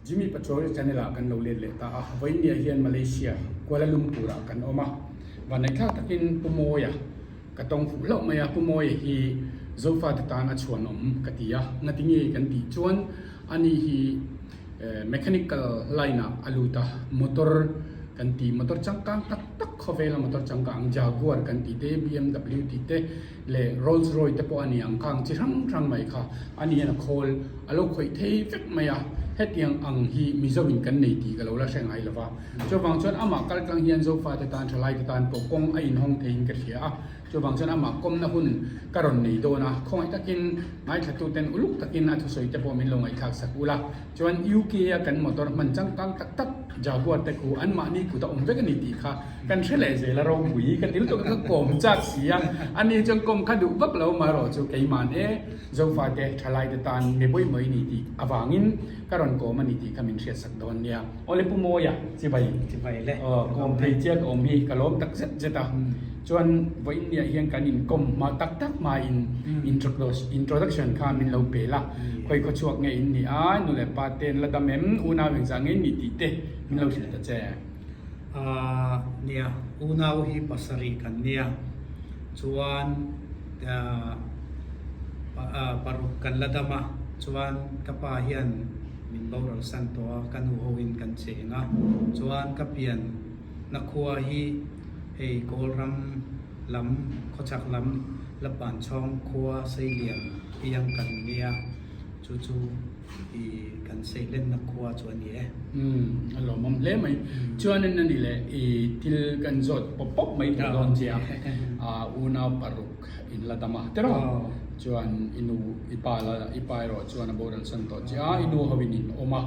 Jimmy Patrol channel ah kan lo let leh ta a, vawiinniah hian Malaysia, Kuala Lumpur ah kan awm a, vanneihthlak takin Pu Mawia ka tawng fuh hlauh mai a, Pu Mawia hi Zofate tan a chhuanawm ka ti a, ngati nge kan tih chuan ani hi mechanical line ah a lut a, motor kan ti, motor changkang tak tak khawvela motor changkang Jaguar kan tih te, BMW tih te leh Rolls Royce te pawh a ni ang khang chi hrang hrang mai kha a ni hian a khawl a lo khawih thei vek mai a, hetiang ang hi Mizo in kan nei tih ka lo la hre ngai lo va, chuvang chuan amah kal tlang hian Zofate tan thalai te tan pawh kawng a inhawng theiin ka hria a. Chuvang chuan amah kawmna hun ka rawn nei dawn a, khawngaih takin ngaithlatuten uluk takin a thusawi te pawh min lo ngaihthlak sak ula. Chuan UK a kan motor hman changkang tak tak Jaguar te khu anmahni kut a awm vek a ni tih kha kan hre leh zel a ropui ka til tawh ka kawm chak si a, ani chuan kawm kha duh vak lo marawh chu keiman e Zofate thalaite tan mi pawimawh i ni tih avangin ka rawn kawm a ni tih kha min hriat sak dawn nia. Awle Pu Mawia, chibai. Chibai le. Aw, kawm thei chiah ka awm hi ka lawm tak zet zet a. Chuan vawiinniah hian kan inkawm hma tak tak hmain introduction kha min lo pel a. Khawi khaw chhuak nge in nih a, nu leh pa ten la dam em, unau engzah nge in nih tih te min lo hrilh ta che. Aaa nia, unau hi pasarih kan nia. Chuan paruk kan la dam a, chuan ka pa hian Min boral san tawh a, ka nu ho in kan cheng a, chuan ka pian na khua hi hei Kawlram lam khawchhak lam Lapanchhawng khua Seilian piang kan nia, chu chu i kan seilenna khua chu a ni e. Umm a lawmawm hle mai. Chuanin a ni leh i thil kan zawt pawp pawp mai tawh dawn che a, unau paruk In la dam a tiraw? Chuan i nu i pa la i pa erawh chuan a boral san tawh che a, i nu ho in in awm a.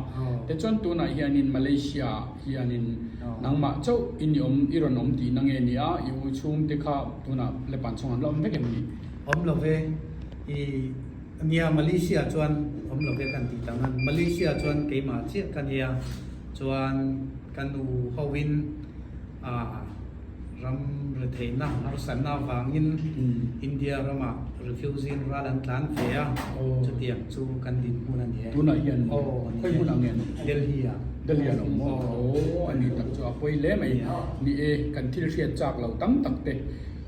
Tichuan tunah hianin Malaysia ah hianin nangmah chauh i ni awm i rawn awm tihna nge ni a, i u chhungte kha tunah Lepan chhungah an la awm vek em ni? Awm lo ve. I nia Malaysia chuan awm lo ve kan tih tak nan Malaysia chuan keimah chiah ka nia chuan ka nu ho in ah Ram retheihna harsatna avangin India ramah refugee in ral an tlan ve a, chutiang chu kan dinhmun a ni e. Tunah hian maw? Khawi hmunah nge an awm? Delhi ah. Delhi ah an awm maw? Aw a ni tak chu a pawi hle mai. Ni e, kan thil hriat chak lo tam tak te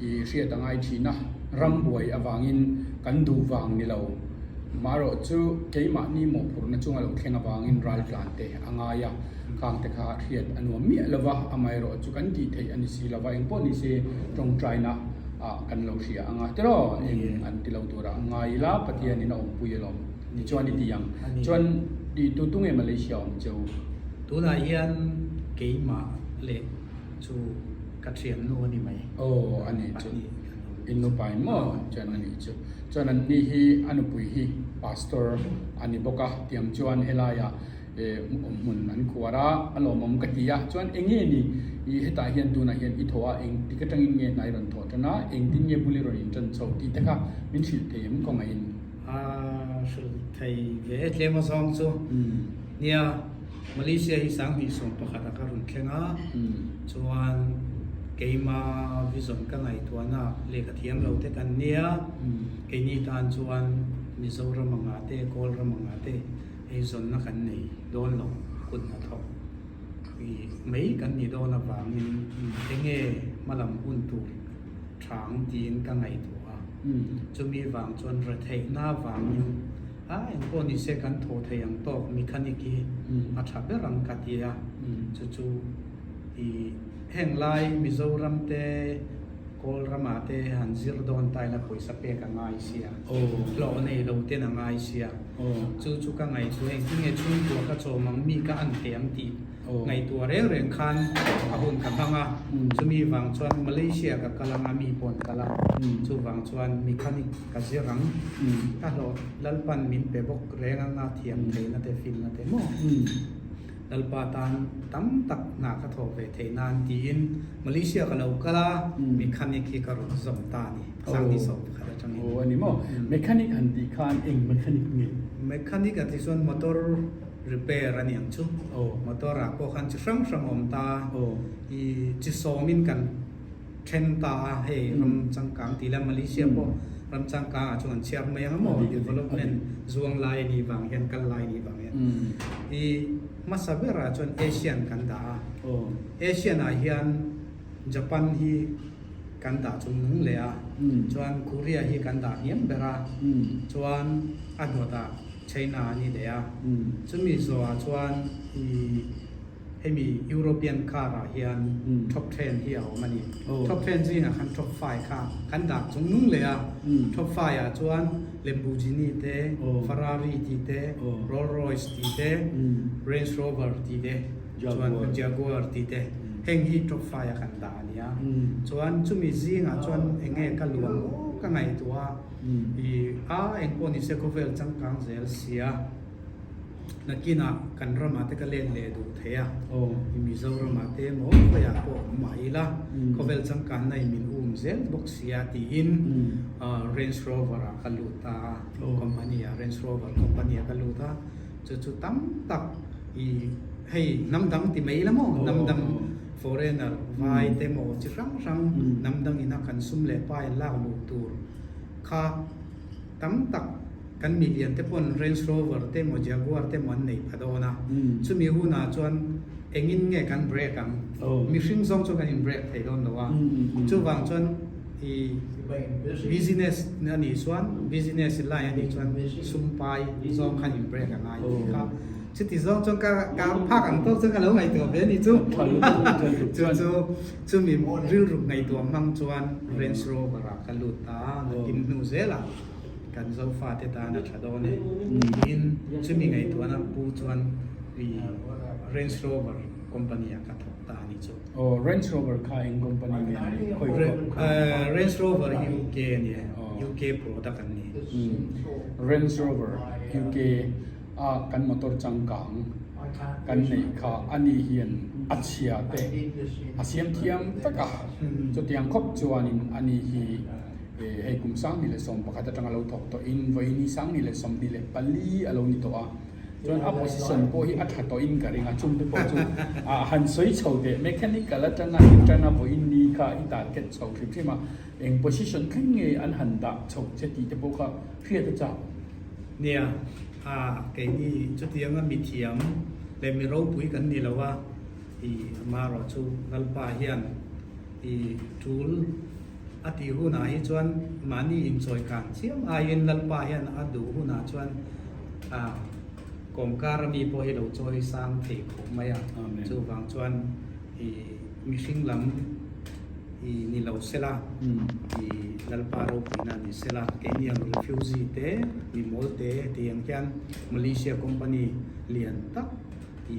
i hriat a ngai thin a, ram buai avangin kan duh vang ni lo. Marawh chu keimahni mawhphurhna chunga lo thleng avangin ral tlan te a ngai a. Khang te kha hriat a nuam miah lo va, amaherawh chu kan tih theih a ni si lo va, engpawh ni se tawngtaina ah kan lo hria ang a, tiraw eng an ti lo tura ngai ila Pathianin a awmpui alawm tichuan i ti ang. Chuan i tu tu nge Malaysia awm cheu? Tunah hian keimah leh chu ka thiannu a ni mai. Aw a ni chu, i nupai maw chuan a ni chu. Chuan an ni hi a nupui hi Pastor a ni bawk a, tiang chuan helaiah awm hmun an khuar a, a lawmawm ka ti a, chuan eng nge ni i hetah hian tunah hian i thawh a, eng tik atangin nge hna i rawn thawh tan a, engtin nge bul i rawn intan chho tih te kha min hrilh thei em kawngaihin? A hrilh thei ve e tlem azawng chu. Nia, Malaysia hi 2011 ah ka rawn thleng a, chuan keima vision ka ngaihtuahna lehkha thiam lo te kan nia, keini tan chuan Mizoram anga te, Kawlram anga te, Eizawnna kan nei dawn lo, kut hnathawk i mai kan nih dawn avangin enge hmalam hun tur thang tiin ka ngaihtuah a. Chumi vang chuan retheihna avangin a engpawh ni se kan thawh thei ang tawk mechanic hi a tha ber ang ka ti a. Chu chu i heng lai Mizoram te Kawl ramah te han zir dawn ta ila pawisa pek a ngai sia, hlawh nei lo ten a ngai sia. Chu chu ka ngaihtuah engtin nge chhungkua ka chawm ang mi ka an teh ang tih ngaihtuah reng reng khan a hun ka hmang a. Chumi vang chuan Malaysia ka kal ang a mi pawh an kal a, chuvang chuan mechanic ka zir ang. Ka hlawh Lalpan min pe bawk reng ang a thiam theihna te finna te maw. Lalpa tan tam tak hna ka thawh ve theih nan tiin Malaysia ka lo kal a, mechanic hi ka rawn zawm ta a ni, 2011 atangin. Aw a ni maw? Mechanic han tih khan eng mechanic nge? Mechanic a tih chuan motor repair a ni ang chu. Motor ah pawh khan chi hrang hrang a awm ta a, i chi sawmin kan then ta a, hei ram changkang tih la Malaysia pawh ram changkang ah chuan an chhiar mai ang maw? Development zuang lai a nih vang hian kal lai a nih vang hian. I. Hmasa berah chuan Asian kan dah a. Asian ah hian Japan hi kan dah chung nung leh a, chuan Korea hi kan dah hniam ber a, chuan a dawtah China a ni leh a. Chumi zawhah chuan i hemi European car ah hian top ten hi a awm a ni. Top ten zingah khan top five kha kan dah chung nung leh a. Top five ah chuan Lamborghini te, Ferrari tih te, Rolls Royce tih te, Range Rover tih te, chuan Jaguar tih te heng hi top five a kan dah a nia. Chuan chumi zingah chuan eng nge ka luang aw ka ngaihtuah a, i a engpawh ni se khawvel changkang zel sia nakinah kan ramah te ka len leh duh thei a, i Mizoramah te emaw khawiah pawh awm mah ila khawvel changkanna in min um zel bawk sia tiin Range Rover ah ka lut a, company ah Range Rover company ah ka lut a. Chu chu tam tak i hei hnam dang ti mai la maw hnam dang foreigner vai te maw chi hrang hrang hnam dang ina kan sum leh pai an lak luh tur kha tam tak kan milian te pawn Range Rover te maw Jaguar te maw an nei pha dawn a chumi hunah chuan engin nge kan break ang mihring zawng chuan kan in break thei dawn lo a chuvang chuan I business a nih chuan business line a nih chuan sum pai zawng khan in break a ngai tih kha chuti zawng chuan ka ka phak ang tawk chuan ka lo ngaihtuah ve a nih chu chu chu chumi rilru ngaihtuah hmang chuan Range Rover ah ka lut ta a nakin hnu zel ah kan Zofate tan a tha dawn e tiin chumi ngaihtuahna pu chuan i Range Rover company ah ka thawk ta a nih chu. Aw Range Rover kha eng company nge a nih? Khawi khaw? Range Rover hi UK a ni e, UK product an ni. Range Rover UK a kan motor changkang kan neih kha a ni hian a chhia te a siam thiam vek a, chutiang khawp chuanin a ni hi hei kum 2011 atanga lo thawk tawhin vawiini 2024 a lo ni tawh a. Chuan a position pawh hi a tha tawhin ka ring a, chungte pawh chu a han sawi chho teh. Mechanical atanga in tan a vawiin ni kha i target chho hrim hrim a, eng position thleng nge an han dah chho che tih te pawh kha hriat a chak. Nia, a keini chutianga mithiam leh mi ropui kan ni lo a, i amaherawh chu Lalpa hian i tul A tih hunah hi chuan mahni inchawi kan chiam aiin Lalpa hian a duh hunah chuan a kawmkar ami pawh hi lo chawi sang thei khawp mai a. Chuvang chuan i mihring lam i ni lo sela, i Lalpa ropuina ni sela, keini ang refugee te, mi mawl te tih ang hian Malaysia company lian tak i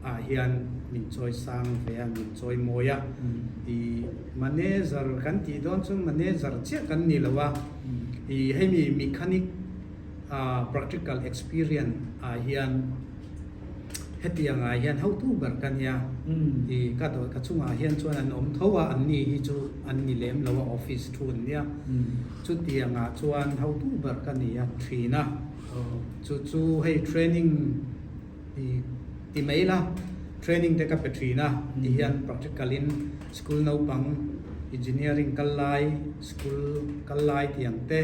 ah hian min chawi sang ve a, min chawi mawi a. I manager kan tih dawn chuan manager chiah kan ni lo a, i hemi mechanic ah practical experience ah hian hetiang ah hian hotu ber ka nia. I ka dawt ka chungah hian chuan an awm tho a, an ni hi chu an ni lem lo a, office thu an nia. Chutiang ah chuan hotu ber ka ni a thin a, chu chu hei training I ti mai la, training te ka pe thin a, ti hian practical in school naupang engineering kal lai, school kal lai tih ang te,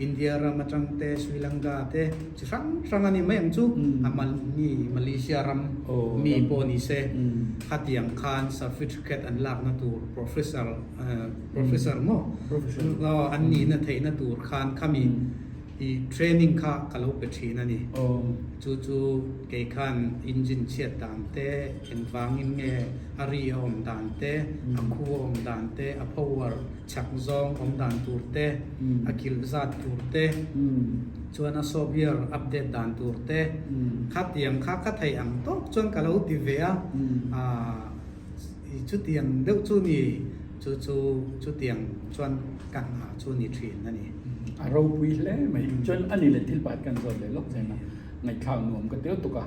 India ram atang te, Sri Lanka te chi hrang hrang a ni mai ang chu, a mi Malaysia ram mi pawh ni se, khatiang khan certificate an lakna tur professor professor maw an nihna theihna tur khan khami I training kha ka lo pe thin a ni. Chu chu kei khan engine chhiat dan te, engvangin nge a ri a awm dan te, a khu a awm dan te, a power chak zawng awm dan tur te, a kilh zat tur te, chuan a software update dan tur te, khatiang kha ka theih ang tawk chuan ka lo ti ve a. Chutiang deuh chu ni. Chu chu chutiang chuan ka hna chu ni thin a ni. A ropui hle mai. Chuan a ni leh thil pakhat kan zawt leh lawk chen a, ngaihthlak nuam ka tel tuk a.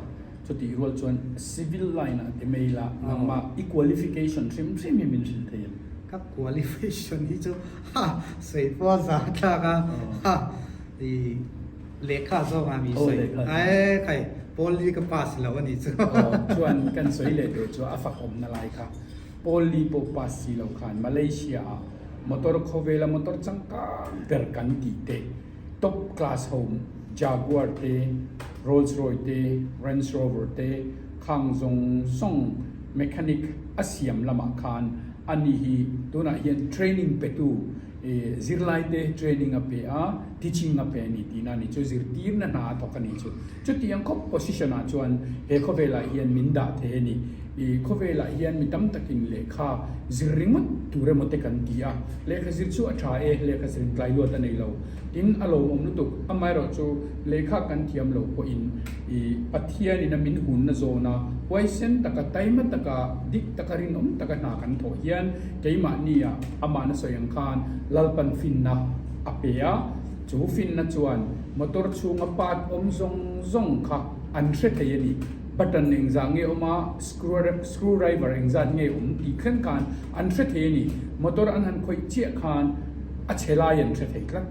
Chutih rual chuan civil line ah ti mai ila nangmah i qualification hrim hrim hi min hrilh thei em? Ka qualification hi chu ha sawi pawh a zah thlak a, ha i lehkha zawk ah mi sawi e khai pawl hi ka pass lo a nih chu. Aw chuan kan sawi leh tur chu a fakawmna lai kha. Paul Lee pawh pass si lo khan Malaysia ah motor khawvela motor changkang ber kan tih te, top class ho Jaguar te, Rolls Royce te, Range Rover te kha. Khang zawng zawng mechanic a siam lamah khan ani hi tunah hian training petu zirlaite training a pe a, teaching a pe a ni tihna a ni chu, zirtirna hna a thawk a ni chu. Chutiang khawp position ah chuan he khawvelah hian min dah thei a ni. I khawvelah hian mi tam takin lehkha zir ringawt tur emaw te kan ti a, lehkha zir chu a tha e, lehkha zir in tlai luat a nei lo. Tin, a lawmawm lutuk, amaherawhchu lehkha kan thiam lo pawhin i Pathianin a min hunna zawna huaisen taka, taima taka, dik taka, rinawm taka hna kan thawh hian keimahnia amahna sawi ang khan Lalpan finna a pe a, chu finna chuan motor chhunga part awm zawng zawng kha an hre thei a ni. Button engzah nge awm a, screw driver engzat nge awm tih thleng khan an hre thei a ni. Motor an han khawih chiah khan a chhe lai an hre thei tlat.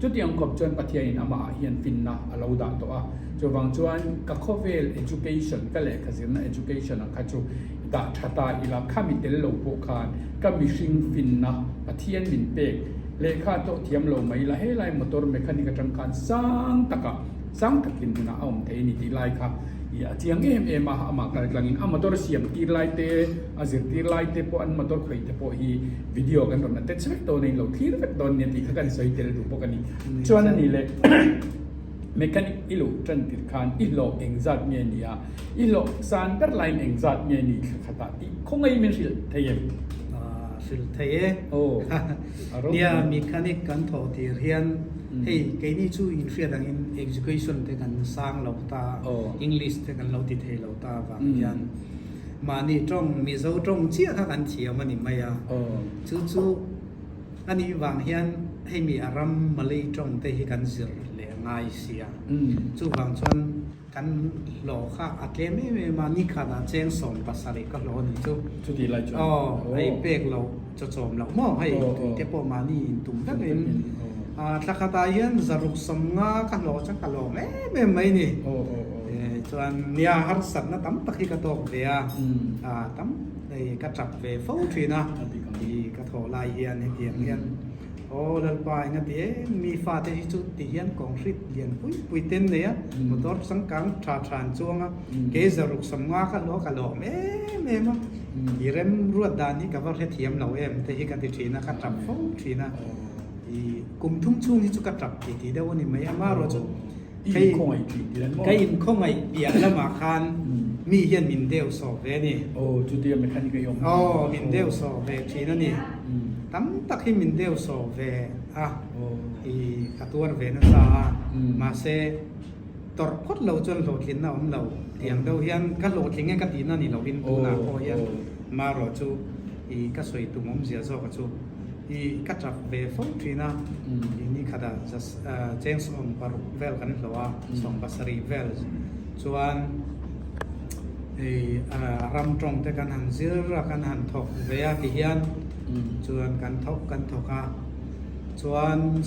Chutiang khawp chuan Pathianin amahah hian finna a lo dah tawh a. Chuvang chuan ka khawvel education, ka lehkha zirna education ah kha chu dah tha ta ila, khami tel lo pawh khan ka mihring finna Pathian min pek lehkha tawh thiam lo mai ila, helai motor mechanic atang khan sang takah, sang takin hunah a awm thei a ni tih lai kha i a chiang em em a, amah kaltlangin a motor siam tir lai te, a zirtir lai te pawh an motor khawih te pawh hi video kan rawn attach vek dawn a, in lo thlir vek dawn nia tih kha kan sawi tel duh bawk a ni. Chuan a ni le mechanic i luh tan tir khan i hlawh engzat nge ni a, i hlawh san ber laiin engzat nge ni thla khatah tih khawngaih min hrilh thei em? Hrilh thei e. Nia mechanic kan thawh tir hian hei keini chu inhriat angin education te kan sang lo ta, English te kan lo ti thei lo ta avang hian Mahni tawng, Mizo tawng chiah kha kan thiam a ni mai a. Chu chu a nih vang hian hei mi a ram Malay tawng te hi kan zir leh a ngai sia. Chuvang chuan kan hlawh kha a tlem em em a, nikhatah cheng 70 ka hlawh a nih chu. Chutih lai chuan. Aw, hei pek loh, chawchawm loh maw hei tui te pawh mahni intum vek in. Thla khatah hian 650 ka hlawh chuan ka lawm em em mai ni. Chuan nia harsatna tam tak hi ka tawk ve a, tam hei ka tap ve fo thin a, i ka thawh lai hian hetiang hian aw Lalpa enga ti em mi fate hi chu ti hian concrete lian pui pui ten nei a, motor changkang tha tha an chuang a, kei 650 ka hlawh ka lawm em em a, i remruat dan hi ka va hrethiam lo em te hi ka ti thin a, ka tap fo thin a, i kum thum chhung hi chu ka tap ti ti deuh a ni mai, amaherawhchu chu. I inkhawngaih tih tih an maw? Ka inkhawngaih piah lamah khan mi hian min deu sawh ve a ni. Aw, chutia mechanic a i awm. Aw, min deu sawh ve thin a ni. Tam tak hi min deu sawh ve a, i ka tuar ve nasa a, mahse tawrh phawt lo chuan hlawhtlinna a awm lo tiang deuh hian ka hlawhtling e ka tihna ni lovin tunah pawh hian marawh chu i ka sawi tum awmzia zawka chu i ka tap ve fo thin a, i ni khatah cheng 16 vel kan hlawh a, 70 vel chuan hei ram tawng te kan han zir a, kan han thawk ve a ti hian chuan kan thawk kan thawk a, chuan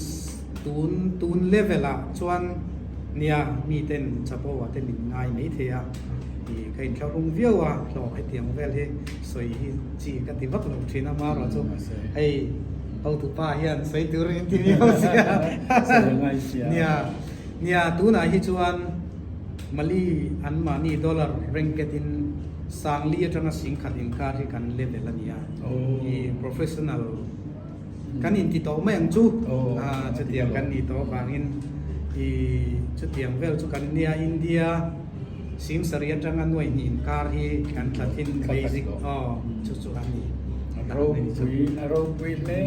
tun tun level ah chuan nia miten chapo ah te min ngai mai thei a, i ka inthlahrung viau a, hlawh hetiang vel hi sawi hi chi ka ti vak lo thin a, marawh chu hei hotupa hian sawi tur in ti miau sia. Sawi a ngai sia. Nia, nia tunah hi chuan Mali anmahni dollar ringgit in sangli atanga singkhat inkar hi kan level a nia. I professional kan inti tawh mai ang chu. Chutiang kan nih tawh avangin i chutiang vel chu kan nia India Singsari atanga nuai hnih inkar hi kan tla thin basic aw chu chu a ni. A ropui a ropui hle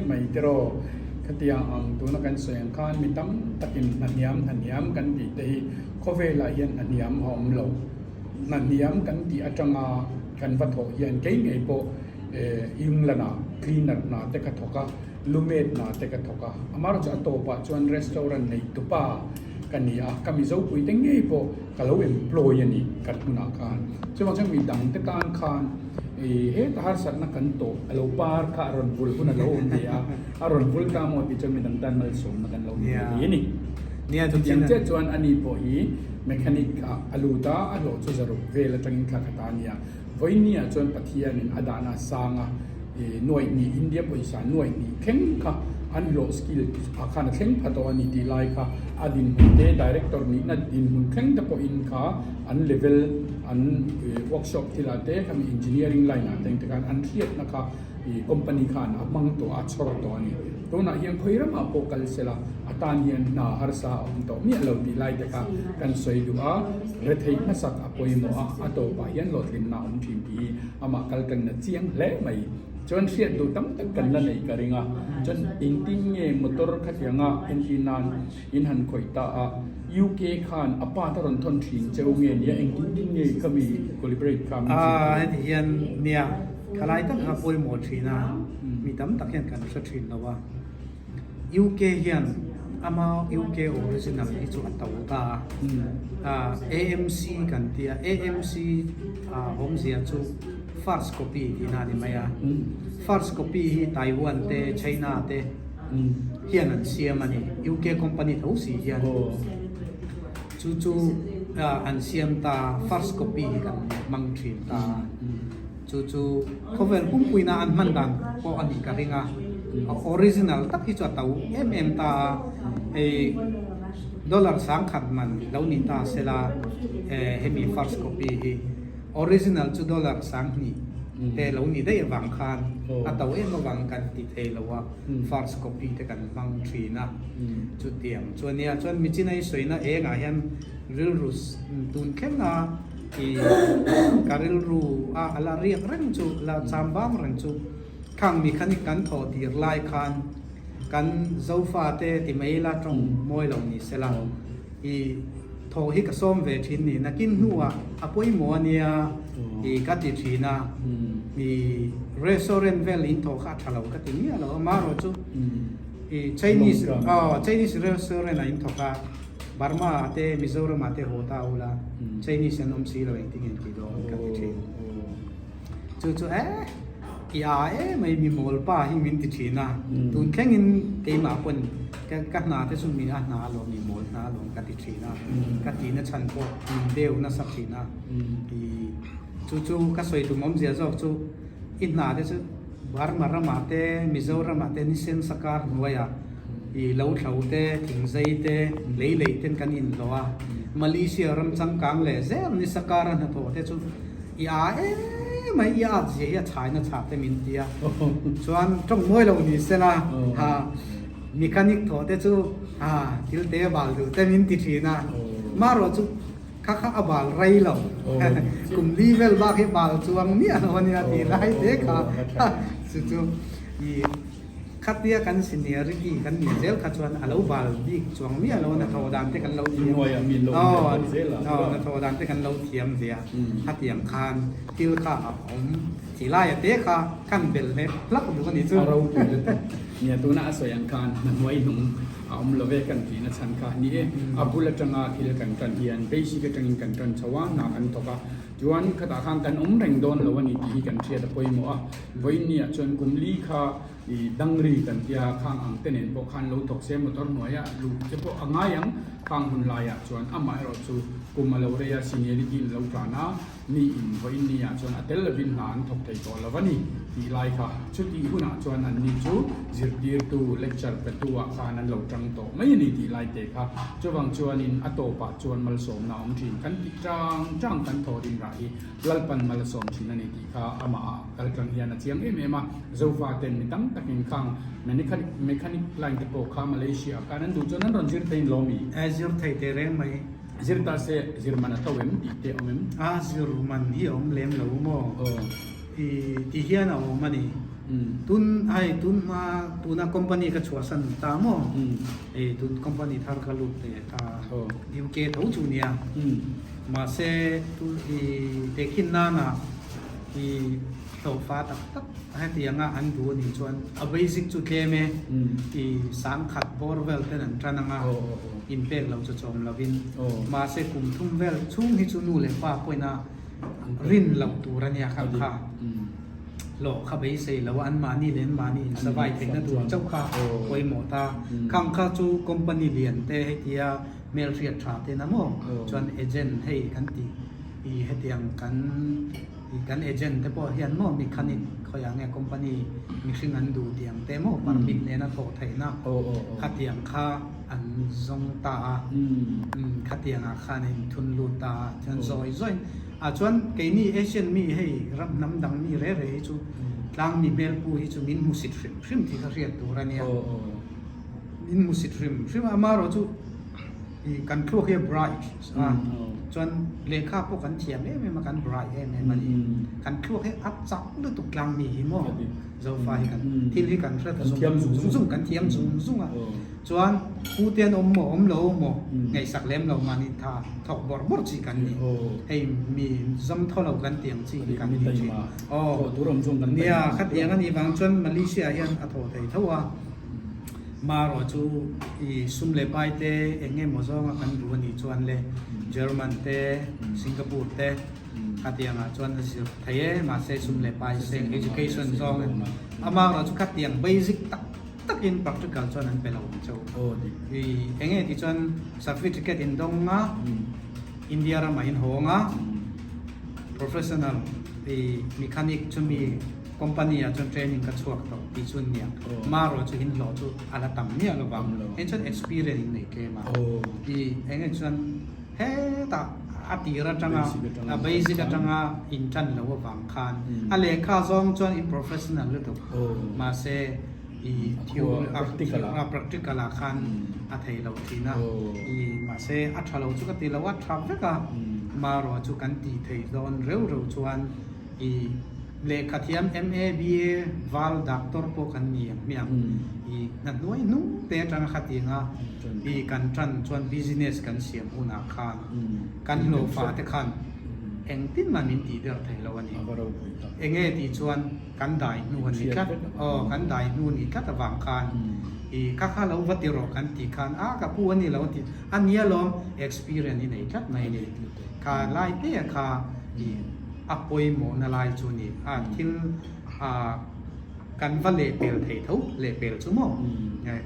mai tiraw khatiang ang tuna kan sawi ang khan mi tam takin hna hniam hna hniam kan tih te hi khawvelah hian hna hniam a awm lo. Hna hniam kan tih atanga kan va thawh hian kei ngei pawh England ah cleaner hna te ka thawk a, lumet hna te ka thawk a, amaherawhchu a tawpah chuan restaurant nei tupa ka ni a, ka Mizopui te ngei pawh ka lo employ a ni kan hmunah khan. Chuvang chuan midang te tan khan ih heta harsatna kan tawh a lo par kha a rawn vul hun a lo awm ve a, a rawn vul ta maw tih chuan midang tan malsawmna kan lo ni ve thei a ni. Chutiang chiah chuan ani pawh hi mechanic ah a lut a, a hlawh chu 600 vel atangin thla khat a nia. Vawinia chuan Pathianin a dahna a sang a, ih nuaihnih, India pawisa nuaihnih thleng kha an hlawh skill ah khan a thleng pha tawh a ni tih lai kha a dinhmun te director nihna dinhmun thleng te pawhin kha an level an workshop thilah te khami engineering line ah te engte khan an hriatna kha ih company khan a hmang tawh a chhawr tawh a ni. Tunah hian khawi ramah pawh kal sela a tan hian hna harsa a awm tawh miah lo tih lai te kha kan sawi duh a, retheih hmasak a pawimawh a, a tawpah hian hlawhtlinna a awm thin tih hi amah kal kan na chiang hle mai. Chuan hriat duh tam tak kan la neih ka ring a, chuan engtin nge motor khatianga entir nan in han khawih ta a, UK khan a part a rawn thawn thin cheu nge nia engtin tin nge ka mi collaborate kha min zir A heti hian nia thalai tak kha pawimawh thin a, mi tam tak hian kan hre thin lo a, UK hian ama UK original hi chu a to ta a, AMC kan tia AMC awmzia chu. First copy tihna a ni mai a. First copy hi Taiwan te, China te hian an siam a ni. UK company tho si hian chu chu an siam ta, first copy hi kan hmang thin ta a. Chu chu khawvel pumpuina an hman dan pawh a nih ka ring a. A original tak hi chu a to em em ta a. Hei dollar sangkhat man lo ni ta sela hemi first copy hi. Original chu dollar 2000 te lo ni daih avang khan a to em avang kan ti thei lo a, first copy te kan hmang thin a, chutiang chu a nia. Chuan Michina i sawina engah hian rilru tun thleng a i ka rilru a a la riak reng chu, la cham bang reng chu khang mi khan i kan thawh tir lai khan kan Zofa te ti mai ila tawng mawi lo ni sela. I thaw hi ka sawm ve thin ni, nakin hnuah a pawimawh a nia i ka ti thin a, i restaurant vel in thaw kha a tha lo ka ti miah lo a, marawh chu i Chinese aw Chinese restaurant ah in thawk a, Burma ah te Mizoram ah te haw ta ula Chinese an awm si lo engtin nge an tih dawn ka ti thin. Chu chu eh i a em mai mi mawl pa hi min ti thin a, tun thlengin keimah pawn ka ka hna te chu mi a hna alawm mi mawl hna alawm ka ti thin a, ka tihna chhan pawh min deu nasa thin a, i chu chu ka sawi tum awmzia zawk chu i hna te chu Burma ramah te Mizoramah te nisen sakar hnuaiah i lo thlo te thingzei te lei lei ten kan inhlawh a, Malaysia ram changkang leh zel ni sakara hnathawh te chu I a em ai, i at zia hi a chhaina chhah te min ti a, chuan tawng mawi lo ni sela, ha mechanic thawh te chu ha thil te a bal duh te min ti thin a, marawh chu kha kha a bal rei lo, kum li vel bak hi bal chuang miah lo a nia tih lai te kha chu chu i. Khatia kan seniority kan nih zel kha chuan a lo bal bik chuang miah lo a, hnathawh dan te kan lo thiam aw hnathawh dan te kan lo thiam ve a, khatiang khan thil kha a awm chi laia te kha khan belh leh hlauh duh a nih chu. A ropui lutuk. Nia tuna a sawi ang khan hna hnuai hnung a awm lo ve kan tihna chhan kha ni e. A bul atanga thil kan tan hian basic atangin kan tan chho a, hna kan thawk a, chuan khatah khan kan awm reng dawn lo a ni tih hi kan hriat a pawimawh a. Vawiinniah chuan kum li kha i dangri kan tia khang ang te nen pawh khan lo thawk se motor hnuaia luh te pawh a ngai ang khang hun laiah chuan amaherawh chu kum a lo rei a seniority in lo tlan a mi in vawiinniah chuan a tel lovin hna an thawk thei tawh lo a ni tih lai kha chutih hunah chuan an ni chu zirtirtu lecture petu ah khan an lo tang tawh mai a ni tih lai te kha chuvang chuanin a tawpah chuan malsawmna a awm thin kan tih tang tang kan thawh rim rah hi Lalpan mal a sawm thin a ni tih kha amah ah kal tlang hian a chiang em em a, Zofa ten mi tam takin khang mechanic mechanic line te pawh kha Malaysia ah khan an duh chuan an rawn zir thei in lawm i? A zir thei teh reng mai. Zir ta se zir man a to em tih te awm em? A zir man hi a awm lem lo maw? Aw. I ti hian a awm a ni. Tun hei tun hma tuna company ka chhuahsan ta maw? Hei tun company thar ka lut leh ta UK tho chu nia. Mahse, tu i tehkhin nana i hlawhfa tak tak hetianga an duh a nih chuan a basic chu tlem e, i sangkhat bawr vel ten an tan anga inpek lo chu chawm lovin. Mahse, kum thum vel chhung hi chu nu leh pa pawhin a rin loh tur a nia kha kha. Hlawh kha beisei lo a, anmahni leh anmahni insavai theihna tur chauh kha pawimawh ta. Khang kha chu company lian te hetia Hmelhriat tha te na maw? Chuan agent hei kan tih i hetiang kan Kan agent te pawh hian maw mechanic khawiah nge company mihring an duh tih ang te maw permit nena thawh theihna khatiang kha an zawng ta a, khatiangah khan a inthun lut ta a, chuan zawi zawiin ah chuan keini Asian mi hei ram hnam dang mi re re hi chu tlang mi hmelpu hi chu min hmusit hrim hrim tih kha hriat tur a nia. Min hmusit hrim hrim a, amaherawhchu Ih kan thluak hi a bright a, chuan lehkha pawh kan thiam em em a, kan bright em em a ni. Kan thluak hi a chak lutuk tlang mi hi maw Zofa hi kan thil hi kan hre zung zung zung kan thiam zung zung a. Chuan pu te an awm maw awm lo maw ngaihsak lem lo mahni tha thawk bawrh bawrh chi kan ni. Hei mi zawm thaw lo kan tiang chi hi kan ni thin. Aw nia khatiang a nih vang chuan Malaysia hian a thaw thei tho a. Marawh chu i sum leh pai te eng nge maw zawnga kan duh a nih chuan le German te, Singapore te khatiangah chuan a zir thei e, mahse sum leh pai seng education zawng in amarawh chu khatiang basic tak takin practical chuan an pe lo ang cheu. I eng nge tih chuan certificate in dawng a, India ramah in hawng a, professional i mechanic chumi Company ah chuan training ka chhuak tawh tih chu nia. Marawh chu in hlawh chu a la tam miah lo vang. Hei chuan experience in nei tlem a. I eng nge chuan hetah a tir atanga a basic atanga in tan lo avang khan a lehkha zawng chuan in professional lutuk. Mahse i theory a practical ah khan a thei lo thin a. I mahse a tha lo chu ka ti lo a tha vek a. Marawh chu kan tih theih dawn reuh reuh chuan I lehkha thiam MA, BA, Val, Doctor pawh kan ni ang hmiang. I hna hnuai hnung te atanga khatinga i kan tan chuan business kan siam hunah khan kan hlawhfa te khan engtin mah min tih der thei lo a ni. Enge tih chuan kan dai hnu a ni tlat. Aw kan dai hnu a ni tlat avang khan i kha kha lo va ti rawh kan tih khan a ka pu a ni lo a ti a nia lawm experience i nei tlat mai a ni. Kha lai te kha i. A pawimawhna lai chu ni a, thil kan va lehpel thei tho, lehpel chu maw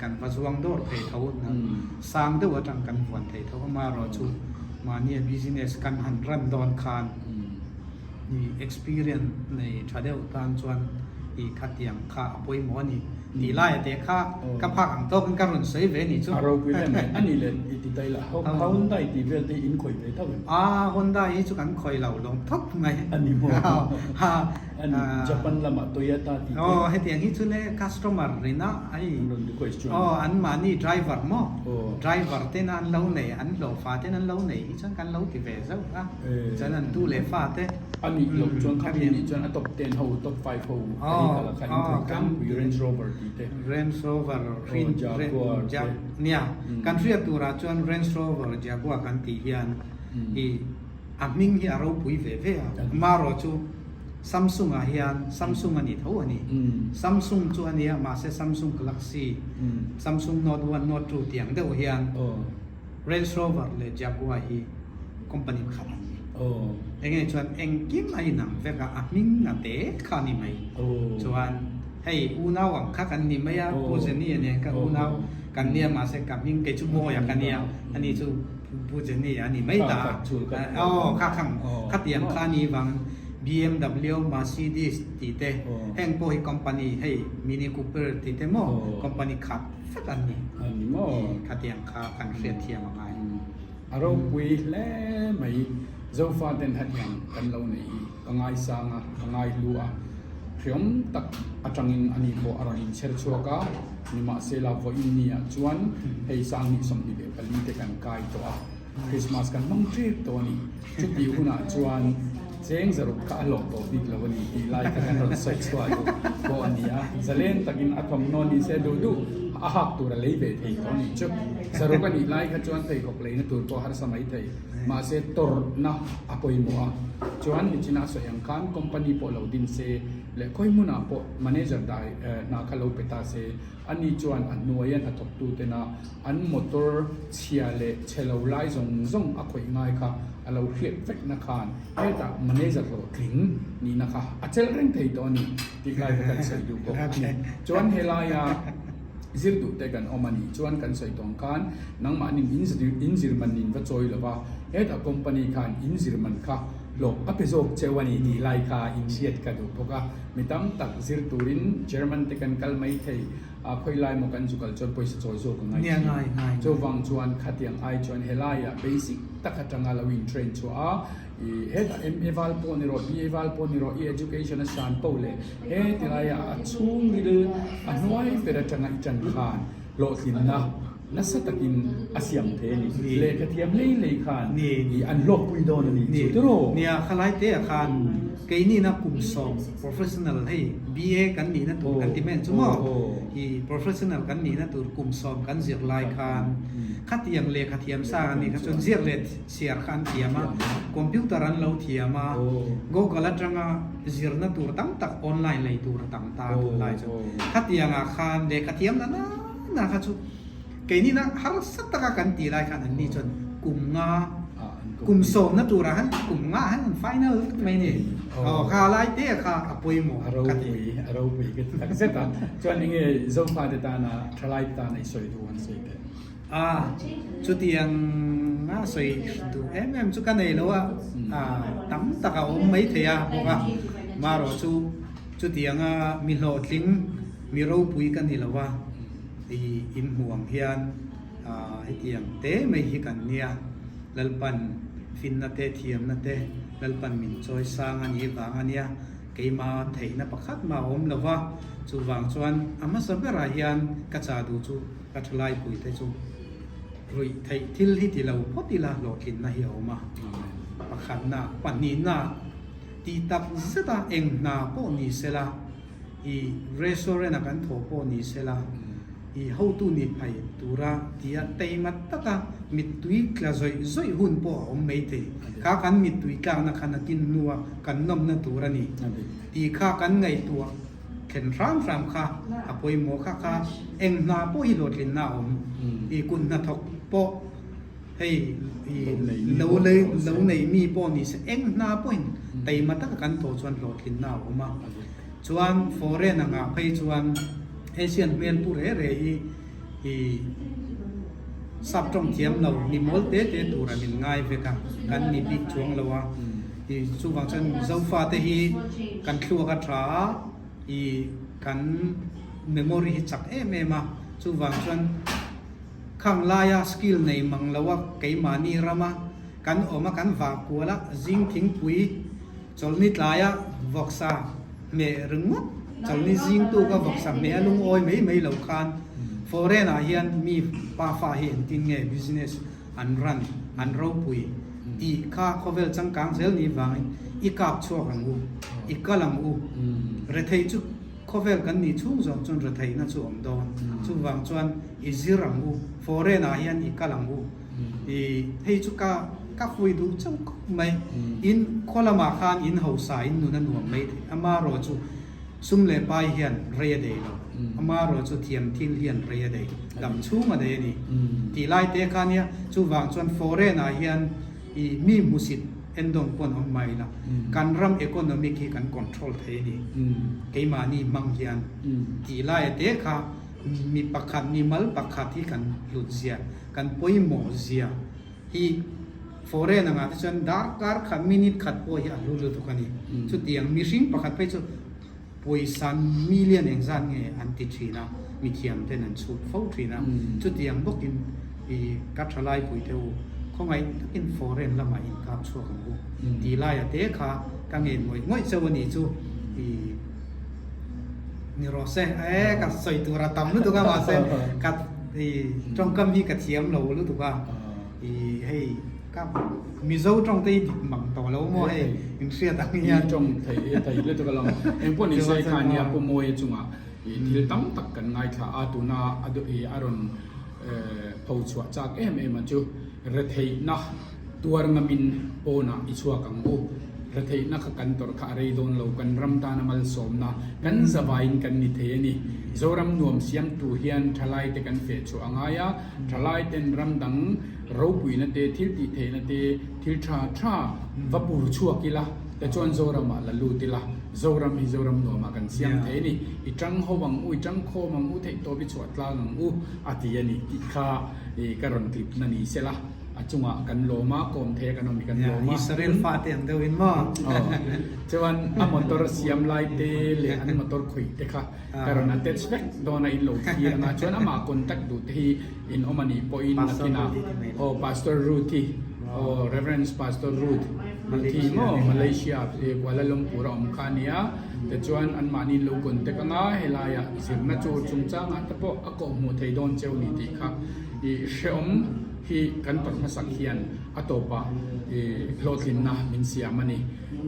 kan va zuang dawr thei tho, sang deuh atang kan vuan thei tho, amaherawh chu mahnia business kan han run dawn khan i experience nei tha deuh tan chuan i khatiang kha a pawimawh a ni tih laia te kha ka phak ang tawkin ka rawn sawi ve a nih chu. A ropui hle mai. A nih leh i ti daih la, Hyundai tih vel te hi in khawih ve tho em? A, Honda hi chu kan khawih lo lawm thawp mai. A ni maw? A ni, Japan lamah Toyota tih te. Aw, hetiang hi chu le customer rin a hei. An rawn request chuan. Aw, an mahni driver maw? Driver ten an lo nei, an hlawhfa ten an lo nei hi chuan kan lo ti ve zauh a. Chuan an tu leh fa te. A nih loh chuan kha mi nih chuan a top ten ho, top five ho vehicle ah kha in khawih tlangpui Range Rover tih te. Range Rover, Jaguar te. Nia, kan hriat turah chuan Range Rover, Jaguar kan tih hian i a hming hi a ropui ve ve a. Amaherawh chu Samsung ah hian Samsung a ni tho a ni. Samsung chu a nia mahse Samsung Galaxy, Samsung Note one, Note two tih ang deuh hian Range Rover leh Jaguar hi company pakhat an ni. Enge chuan engkim a inang vek a, a hming a te kha a ni mai. Chuan hei unau ang kha kan ni mai a, Pu Jenny a nen ka unau kan nia mahse ka hming kei chu Mawia ka nia, ani chu Pu Jenny a ni mai ta a. Aw kha khang khatiang kha a ni vang BMW, Mercedes tih te heng pawh hi company hei Mini Cooper tih te maw company khat vek an ni. Khatiang kha kan hriatthiam a ngai. A ropui hle mai. Zofa ten hetiang kan lo neih hi ka ngaisang a, ka ngaihlu a. Hriawm tak atangin ani pawh a rawn inchher chhuak a, nimahsela vawiin ni ah chuan hei sanghnih 24 te kan kai tawh a, Christmas kan hmang ṭep tawh a ni. Chutih hunah chuan cheng zaruk kha a hlawh tawh bik lo a ni tih lai kha kan rawn sawi chhuah duh pawh a ni a. Zalen takin a thawmhnaw ni se duh duh a hak tur a lei ve thei tawh a nih chu. Zaruk a nih lai kha chuan pheikhawk leina tur pawh harsa mai thei. Mahse tawrhna a pawimawh a. Chuan nichina a sawi ang khan company pawh lo din se leh khawi hmunah pawh manager dai hna kha lo pe ta se ani chuan a hnuaia hnathawktu tena An motor chhia leh chhe lo lai zawng zawng a khawih ngai kha a lo hriat vekna khan hetah manager hlawhtling nihna kha a chelh reng thei tawh a ni tih lai kha kan sawi duh bawk a ni. Chuan helaia zir duh te kan awm a nih chuan kan sawi tawng khan nangmahnin in zir man in va chawi lo va, hetah company khan in zir man kha. hlawh a pe zawk cheu a ni tih lai kha inhriat ka duh bawk a. Mi tam tak zir turin German te kan kal mai thei a, khawi lai maw kan zu kal chuan pawisa chawi zawk a ngai thin. Chuvang chuan khatiang ai chuan helaiah basic tak atanga lo in train chhuah a, i hetah MA val pawh ni rawh, BA val pawh ni rawh, i education a san poh leh he tilaiah a chhungril a hnuai ber atanga i tan khan hlawhtlinna Nasa takin a siam thei a ni. Lehkha thiam lei lei khan i an hlawkpui dawn a ni chu tiraw? Nia, khalai te ah khan keinina kum sawm professional hei BA kan nihna tur kan ti men chu maw? I professional kan nihna tur kum sawm kan zir lai khan khatiang lehkha thiam sang a nih kha chuan ziak leh chhiar kha an thiam a, computer an lo thiam a, Google atanga zirna tur tam tak online lei tur a tam ta tunlai chu. Khatiang ah khan lehkha thiam na na. Na kha chu keini na harsa taka kan tih lai khan anni chuan kum nga kum sawmna turah khan kum nga han an final vek mai ni. Aw kha lai te kha a pawimawh ka ti. A ropui ka ti tak zet a. Chuan enge Zofate tana thalai te tana i sawi duh an sawi teh? A chutiang a sawi duh em em chu ka nei lo a, tam tak a awm mai thei a bawk a, marawh chu Chutianga mi hlawhtling, mi ropui ka ni lo a, i inhmuh ang hian hetiang te mai hi kan nia. Lalpan finna te, thiamna te Lalpan min chawi sang a nih vang a nia. Keima theihna pakhat mah a awm lo va, chuvang chuan a hmasa berah hian ka chah duh chu ka thalaipui te chu ruih theih thil hi ti lo phawt ila hlawhtlinna hi a awm a. Pakhatna, pahnihna. Tih tak zet a eng hna pawh ni sela, i restaurant a kan thawh pawh ni sela, i hotu ni phai tura tia teima taka mittui tla zawih zawih hun pawh a awm mai thei. Kha kan mittui tlakna kha nakin hnua kan nawmna tur a ni tih kha kan ngaihtuah thlen hram hram kha a pawimawh kha kha eng hna pawh hi hlawhtlinna a awm. I kut hnathawk pawh. Hei i lo lei lo nei mi pawh ni se eng hna pawhin taima taka kan tawh chuan hlawhtlinna a awm a. Chuan foreign angah phei chuan Asian hmel pu re re hi i sap tawng thiam lo mi mawl te te tura min ngai vek a, kan ni bik chuang lo a. I chuvang chuan Zofa te hi kan thluak a tha a, i kan memory hi chak em em a, chuvang chuan Khang laia skill nei mang lo a keimahni rama kan awm a kan vah kual a zing thingpui chawlhni tlaia vawksa hmeh ringawt chawlhni zing tuk a vawksa hmeh a lungawi mai mai lo khan foreign ah hian mi pa fa hi engtin nge business an run an ropui tih kha khawvel changkang zel ni vangin i kap chhuak ang u i kal ang u rethei chu Khawvel kan nih chhung zawng chuan retheihna chu awm dawn. Chuvang chuan i zir ang u, foreign ah hian i kal ang u. I hei chu ka ka hui duh chauh khawp mai. In khaw lamah khan in hausa in nun a nuam mai thei. Amarawh chu sum leh pai hian rei a dei lo. Amarawh chu thiam thil hian rei a dei, dam chhung a dei a ni. Tih lai te kha nia. Chuvang chuan foreign ah hian i mi hmusit endawng pawn awm mai ila, kan ram economic hi kan control thei a ni. Keimahni hmang hian tih laia te kha mi pakhat, mi mal pakhat hi kan hlut zia, kan pawimawh zia hi foreign angah te chuan darkar khat, minute khat pawh hi a hlu lutuk a ni. Chutiang mihring pakhat phei chu Pawisa million engzat nge an ti thin a, mithiam ten an chhut fo thin a. Chutiang bawkin i ka thalai pui te u, khawngaih takin foreign lamah in kap chhuak ang u tih laia te kha ka ngen ngawih ngawih chauh a nih chu i ni rawh se. E ka sawi tur a tam lutuk a mahse ka i tawngkam hi ka thiam lo lutuk a i hei. Ka Mizo tawng te hi dik mang tawh lo maw hei in hriat ang hian. I tawng thei e thei lutuk alawm. Engpawh ni se kha nia Pu Mawia chungah i thil tam tak kan ngaithla a tuna a i a rawn pho chhuah chak em em a chu retheihna tuar ngamin pawnah i chhuak ang u. Retheihna kha kan tawrh kha a rei dawn lo kan ram tana malsawmna kan zavaiin kan ni thei a ni. Zoram nuam siam tur hian thalai te kan feh chhuah a ngai a thalai ten ram dang Ropuina te, thil tih theihna te, thil tha tha va pur chhuak ila, tichuan Zoramah la lut ila, Zoram hi Zoram nuamah kan siam thei a ni. I tang ho ang u, i tang khawm ang u, theihtawp i chhuah tlang ang u a ti a ni tih kha ka rawn clip na ni sela. A chungah kan lawm a, kawm thei a kan awm hi kan lawm a. Israel fate ang deuh in maw? Aw. Chuan a motor siam lai te leh an motor khawih te kha ka rawn attach vek dawn a in lo thlir ang a. Chuan amah contact duh te hi in awm a nih pawhin nakinah aw Pastor Ruth hi aw Reverend Pastor Ruth Ruth hi maw Malaysia Kuala Lumpur a awm kha a nia. Tichuan anmahni in lo contact ang a, helaiah zirna chu chungchangah te pawh a kawhhmuh thei dawn cheu ni tih kha i hrehawm hi kan tawrh hmasak hian a tawpah i hlawhtlinna min siam a ni.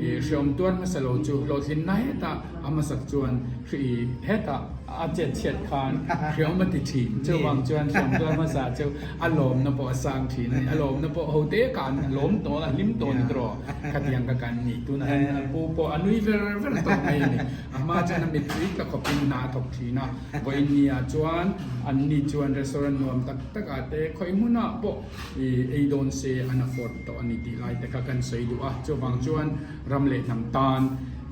I hrehawm tuar hmasa lo chu hlawhtlinna hetah a hmasak chuan i hetah a chet chhiat khan hrehawm a ti thin. Chuvang chuan hrehawm tuar hmasa chu a lawmna pawh a sang thin a ni. A lawmna pawh ho te kan lawm tawh a hlim tawh ni tawh khatiang ka kan ni. Tunah hian a pu pawh a nui ver ver tawh mai a ni. A hma chuan a mittui tla khawpin hna a thawk thin a. Vawiin ni ah chuan anni chuan restaurant nuam tak tak ah te khawi hmun ah pawh ih ei dawn se an afford tawh a ni tih lai te kha kan sawi duh a. Chuvang chuan ram leh hnam tan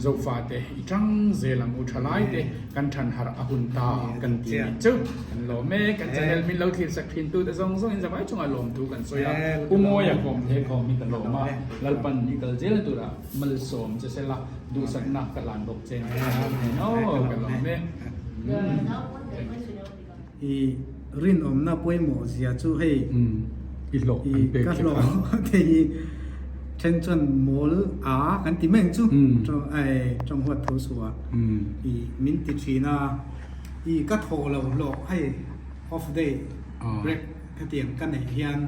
Zofa te i tang zel ang u tha lai te kan than harh a hun ta kan ti nih chu kan lawm e. Kan channel min lo thlir sak thin tu te zawng zawng in zavai chungah lawm thu kan sawi a. Pu Mawia kawm he khawm hi ka lawm a, Lalpan i kal zel turah Malsawm che sela duhsakna ka hlan bawk che aw ka lawm e. I rinawmna pawimawh zia chu hei I hlawh an pek ka hlawh te hi then chuan mawl a kan ti mai ang chu tawng huat tho suh a i min ti thin a i ka thawh lo hlawh hei off day break hetiang ka neih hian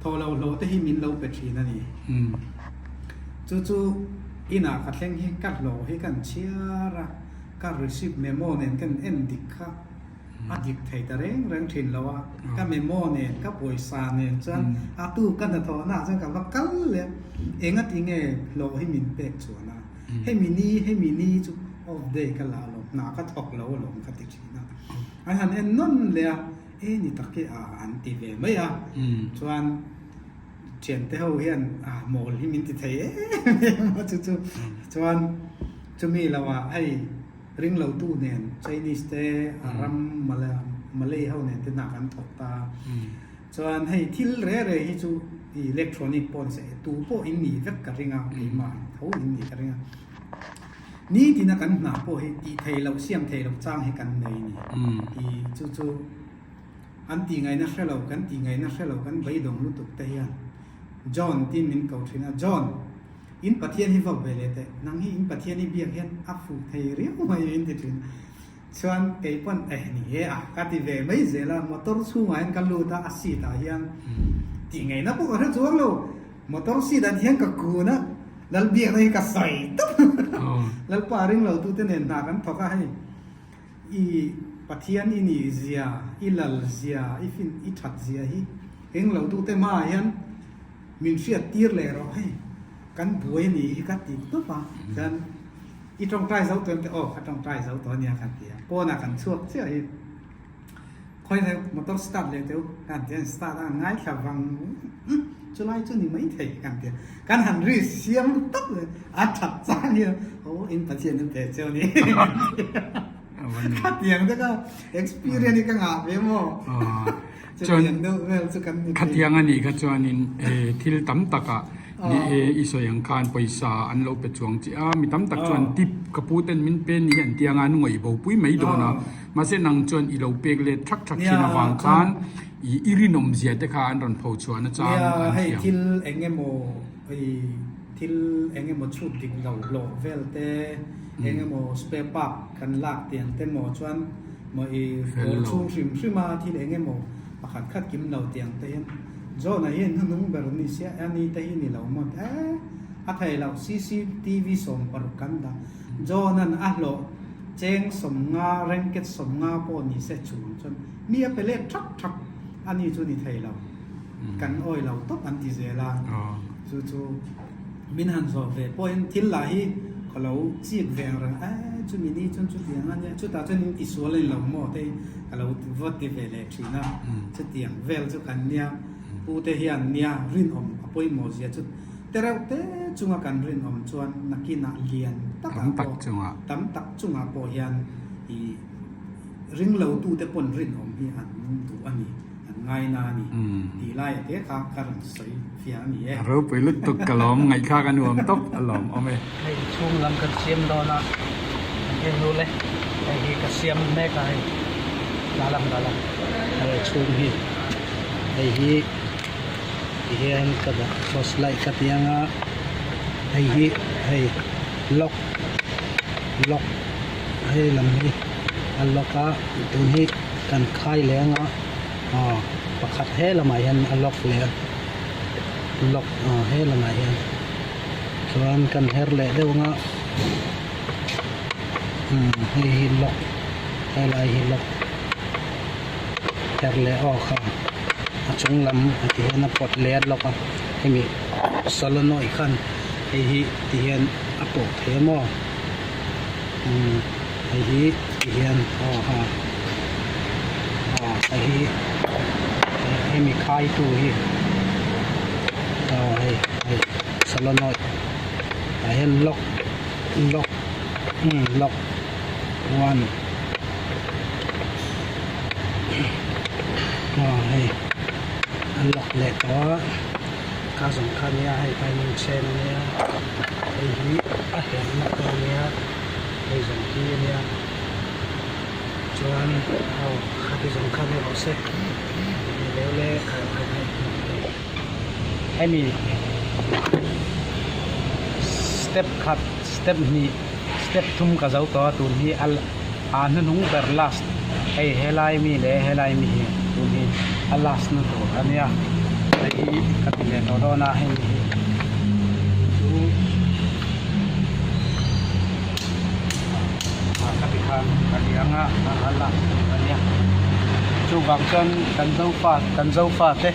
Thaw lo hlawh te hi min lo pe thin a ni. Chu chu inah ka thleng hi ka hlawh hi kan chhiar a, ka receipt memo nen kan en dik kha a dik thei ta reng reng thin lo a, ka memo nen ka pawisa nen chuan a tu ka hnathawhna ah chuan ka va kal leh a, enga ti nge hlawh hi min pek chuan a, hemi ni hemi ni chu off day ka la alawm, hna ka thawk lo alawm ka ti thin a, an han en nawn leh a. E ni tak hi a an ti ve mai a, chuan thiante ho hian a mawl hi min ti thei em em a chu chu chuan chumi lo ah hei ring lo tu nen Chinese te a ram Malay ho nen te hna kan thawk ta chuan hei thil re re hi chu electronic pawh ni se tu pawh in nih vek ka ring a keimah tho in nih ka ring a. Nitina kan hna pawh hi tih thei loh, siam thei loh chang hi kan nei a ni. I chu chu an tih ngaihna hre lo, kan tih ngaihna hre lo, kan beidawng lutuk te hian John tiin min ko thin a, John, in Pathian hi vawk ve leh teh, nang hi in Pathian i biak hian a fuh thei riau mai min ti thin. Chuan kei pawn eh ni e a ka ti ve mai zel a, motor chhungah hian ka lut a, a seat ah hian tih ngaihna pawh ka hre chuang lo. Motor seat ah hian ka kun a, Lalbiakna hi ka sawi tawp. Lalpa ring lo tute nen hna kan thawk a, hei i Pathian i nih zia, i lal zia, i fin i that zia hi ring lo tute hmaah hian min hriat tir leh rawh hei kan buai a nih hi ka ti tawp a, chuan i tawngtai zo tawh em te aw ka tawngtai zo tawh a nia ka ti a, pawnah kan chhuak chiah hi. Khawi hleuh motor start leh teuh kan ti a, an start a, an ngaithla vang chulai chu ni mai thei kan ti a, kan han ri siam tak leh a that chang hian aw in Pathian in pe cheu ni khatiang te kha experience hi ka ngah ve maw chutiang deuh vel chu kan ni thei. Khatiang a nih kha chuanin thil tam takah Ni e, i sawi ang khan pawisa an lo pe chuang che a, mi tam tak chuan tip ka pu ten min pe ni hi an ti anga an ngaih bo pui mai dawn a, mahse nang chuan i lo pek let thak thak thin avang khan i i rinawm zia te kha an rawn pho chhuah na chang Nia, an hei thiam. thil eng emaw i thil eng emaw chhut dik lo hlawh vel te, eng emaw spare part kan lak tiang te maw chuan maw i Fel dawr lo. chhung hrim hrim a thil eng emaw pakhat khat kim lo tiang te hian John-a hian hnunung ber ni sia a ni te hi ni lo maw ti eh a thei loh cctv 16 kan dah John-a'n a hlawh cheng 50 rengket 50 pawh ni se chung chuan mi a pe let thak thak a ni chu ni thei lo kan awi lo tawp an ti zel a chu chu min han zawh ve pawhin thil lah hi ka lo chik ve ang reng eh chumi ni chuan chutiang a nia chutah chuan in tisual a ni lo maw te ka lo va ti ve leh thin a, chutiang vel chu kan nia, pu te hian nia rinawm a pawimawh zia chu te reuh te chunga kan rinawm chuan nakinah lian takah pawh tam tak chungah pawh hian ih ring lo tu te pawn rinawm hi an duh a ni an. ngai na a ni tih laia te kha ka rawn sawi fiah a ni e. Ropui lutuk ka lawm, ngaihthlak a nuam tawp a lawm awm e. Hei chhung lam kan siam dawn a, kan en ul e, hei hi ka siam mek a hei dalam dalam hei chhung hi hei hi tihian ka dah torch light ka ti ang a hei hi hei lock lock hei lam hi a lock a tun hi kan khai leh ang a aw pakhat he lamah hian a lock leh a lock aw he lamah hian chuan kan her leh deuh ang a umm hei hi lock helai hi lock her leh aw kha a chung lam a ti hian a pawt leh a lock a hemi solenoid khan hei hi ti hian a pawh thei a maw umm hei hi ti hian aw ha aw hei hi hemi khai tu hi aw hei hei solenoid tah hian lock lock umm lock one aw hei a lock leh tawh a kha zawng kha nia hei timing chain a nia hei hi a herna te a nia hei zawng hi a nia chuan aw khati zawng kha ni rawh se ni leu le khai khai khai hemi step khat step hnih step thum ka zo tawh a tun hi a a hnuhnung ber last hei helai mi leh helai mi hi tun hi a last na tur a nia hei hi ka ti leh tawh dawn a hei hi chu ah ka ti khan ka ti ang a a last tur a nia chuvang chuan kan zofa kan zofa te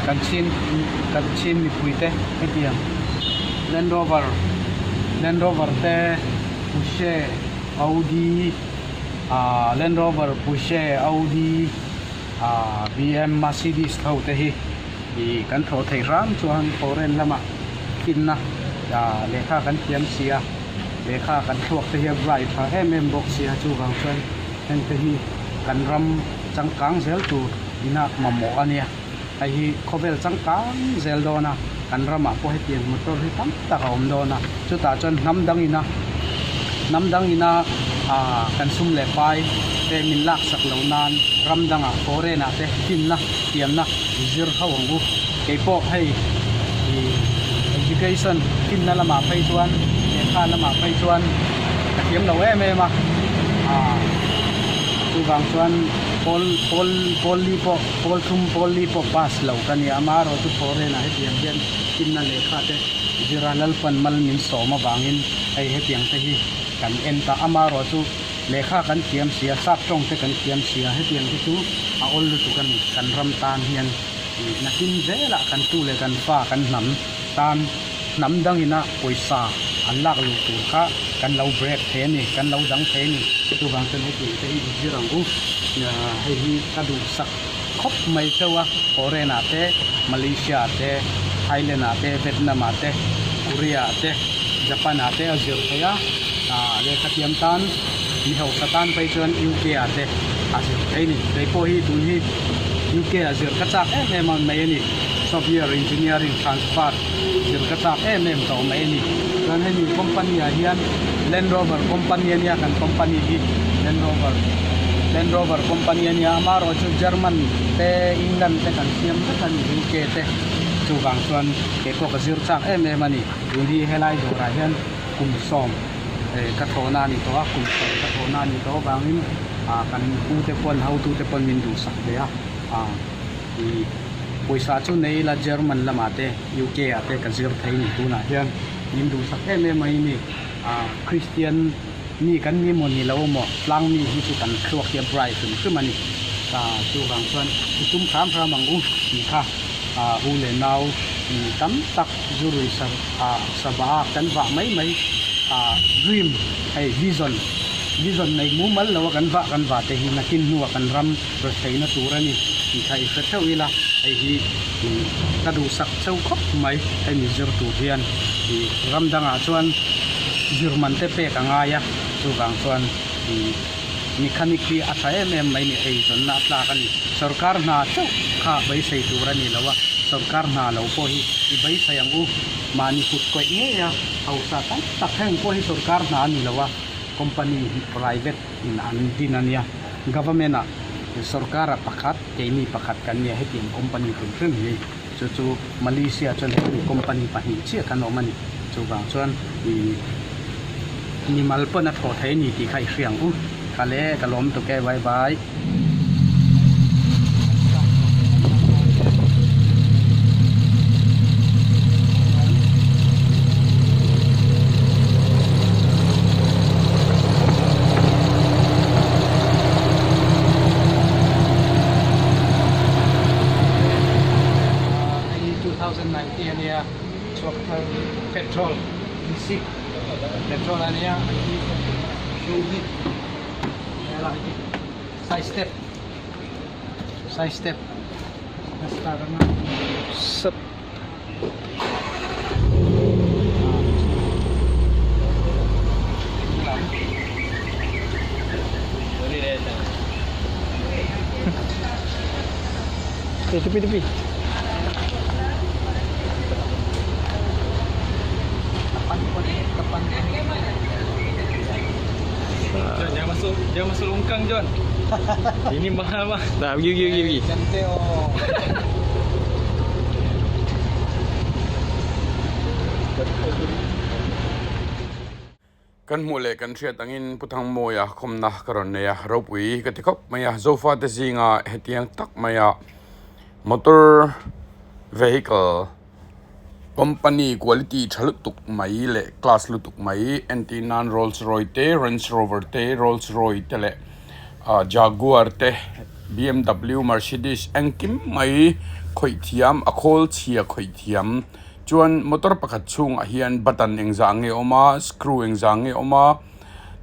kan chin kan chin mipui te hetiang Land Rover Land Rover te Porsche Audi ah Land Rover Porsche Audi ah BM Mercedes ho te hi ih kan thawh theih hram chuan foreign lamah finna ah lehkha kan thiam si a lehkha kan thluak te hi a bright tha em em bawk si a chuvang chuan heng te hi kan ram changkang zel tur ina mamawh a nia. Hei hi khawvel changkang zel dawn a, kan ramah pawh hetiang motor hi tam tak a awm dawn a, chutah chuan hnam dang ina hnam dang ina ah kan sum leh pai te min lak sak loh nan ram dangah foreign ah te finna thiamna zir ho ang u. Keipawh hei ih education finna lamah phei chuan lehkha lamah phei chuan ka thiam lo em em a, ah chuvang chuan pawl pawl pawl li pawh. Pawl thum pawl li pawh pass lo ka ni a, amaherawhchu foreign ah hetiang hian finna lehkha te zira Lalpan mal min sawm avangin hei hetiang te hi kan en ta. Amaherawhchu lehkha kan thiam si a, sap tawng te kan thiam si a, hetiang te chu a awl lutuk a ni. Kan ram tan hian nakin zelah kan tu leh kan fa kan hnam tan hnam dangina pawisa an lak luh tur kha kan lo break thei a ni, kan lo dang thei a ni. Chuvang chuan hetiang te hi i zir ang u. Hei hi ka duhsak khawp mai chauh a, foreign ah te, Malaysia ah te, Thailand ah te, Vietnam ah te, Korea ah te, Japan ah te a zir thei a, lehkha thiam tan mi hausa tan phei chuan UK ah te a zir thei a ni. Kei pawh hi tun hi UK ah zir ka chak em em a mai a ni, software engineering transfer zir ka chak em em tawh mai a ni. Chuan hemi company ah hian Land Rover company a nia kan company hi Land Rover Land Rover company a nia amaherawh chu German te England te kan siam vek a ni UK te chuvang chuan kei pawh ka zir chak em em a ni. Tun hi helai dawrah hian kum sawm eh ka thawhna a ni tawh a kum sawm ka thawhna a nih tawh avangin ah kan pute pawn hotute pawn min duhsak ve a ah ih pawisa chu nei ila German lamah te UK ah te ka zir thei ni tunah hian min duhsak em em mai ni ah Christian mi kan ni maw ni lo maw tlang mi hi chu kan thluak hi a bright hrim hrim a ni ah chuvang chuan i tum hram hram ang u tih kha ah u leh nau tam tak zu rui sa ah sava a kan vah mai mai ah dream hei vision vision nei mumal lo a kan vah kan vah te hi nakin hnuah kan ram retheihna tur a ni tih kha i hre theuh ila hei hi ih ka duhsak cheu khawp mai hemi zir tur hian ih ram dangah chuan zir man te pek a ngai a chuvang chuan ih. Mechanic hi a tha em em mai ni, eizawnna a tlak a ni. Sorkar hna chauh kha beisei tur a ni lo a, sorkar hna lo pawh hi i beisei ang u. Mahni kut kawih ngei a hausa tam tak heng pawh hi sorkar hna a ni lo a, company hi private in an din a nia. Government ah sorkar ah pakhat, keini pakhat kan nia hetiang company hrim hrim hi. Chu chu Malaysia chuan hetiang company pahnih chiah kan awm a ni. Chuvang chuan ih mimal pawn a thawh thei a ni tih kha i hria ang u. Kha le ka lawm tuk e bye bye. Hei 2019 a nia chhuak thar petrol basic petrol a nia hrung hi helai hi side step side step a start anga sap Eh, tepi tepi. John, jangan masuk, jangan masuk longkang John. Ini mahal mah. Dah, pergi pergi pergi pergi. Cantik oh. Kan hmuh leh kan hriat angin Pu Thangmawia khawmna ka rawn nei a, ropui ka ti khawp mai a, Zofate zinga hetiang tak maia motor vehicle company quality tha lutuk mai leh class lutuk mai entir nan Rolls Royce te, Range Rover te, Rolls Royce te leh ah Jaguar te, B_M_W, Mercedes engkim mai khawih thiam a khawl chhia khawih thiam. Chuan motor pakhat chhungah hian button engzah nge awm a, screw engzah nge awm a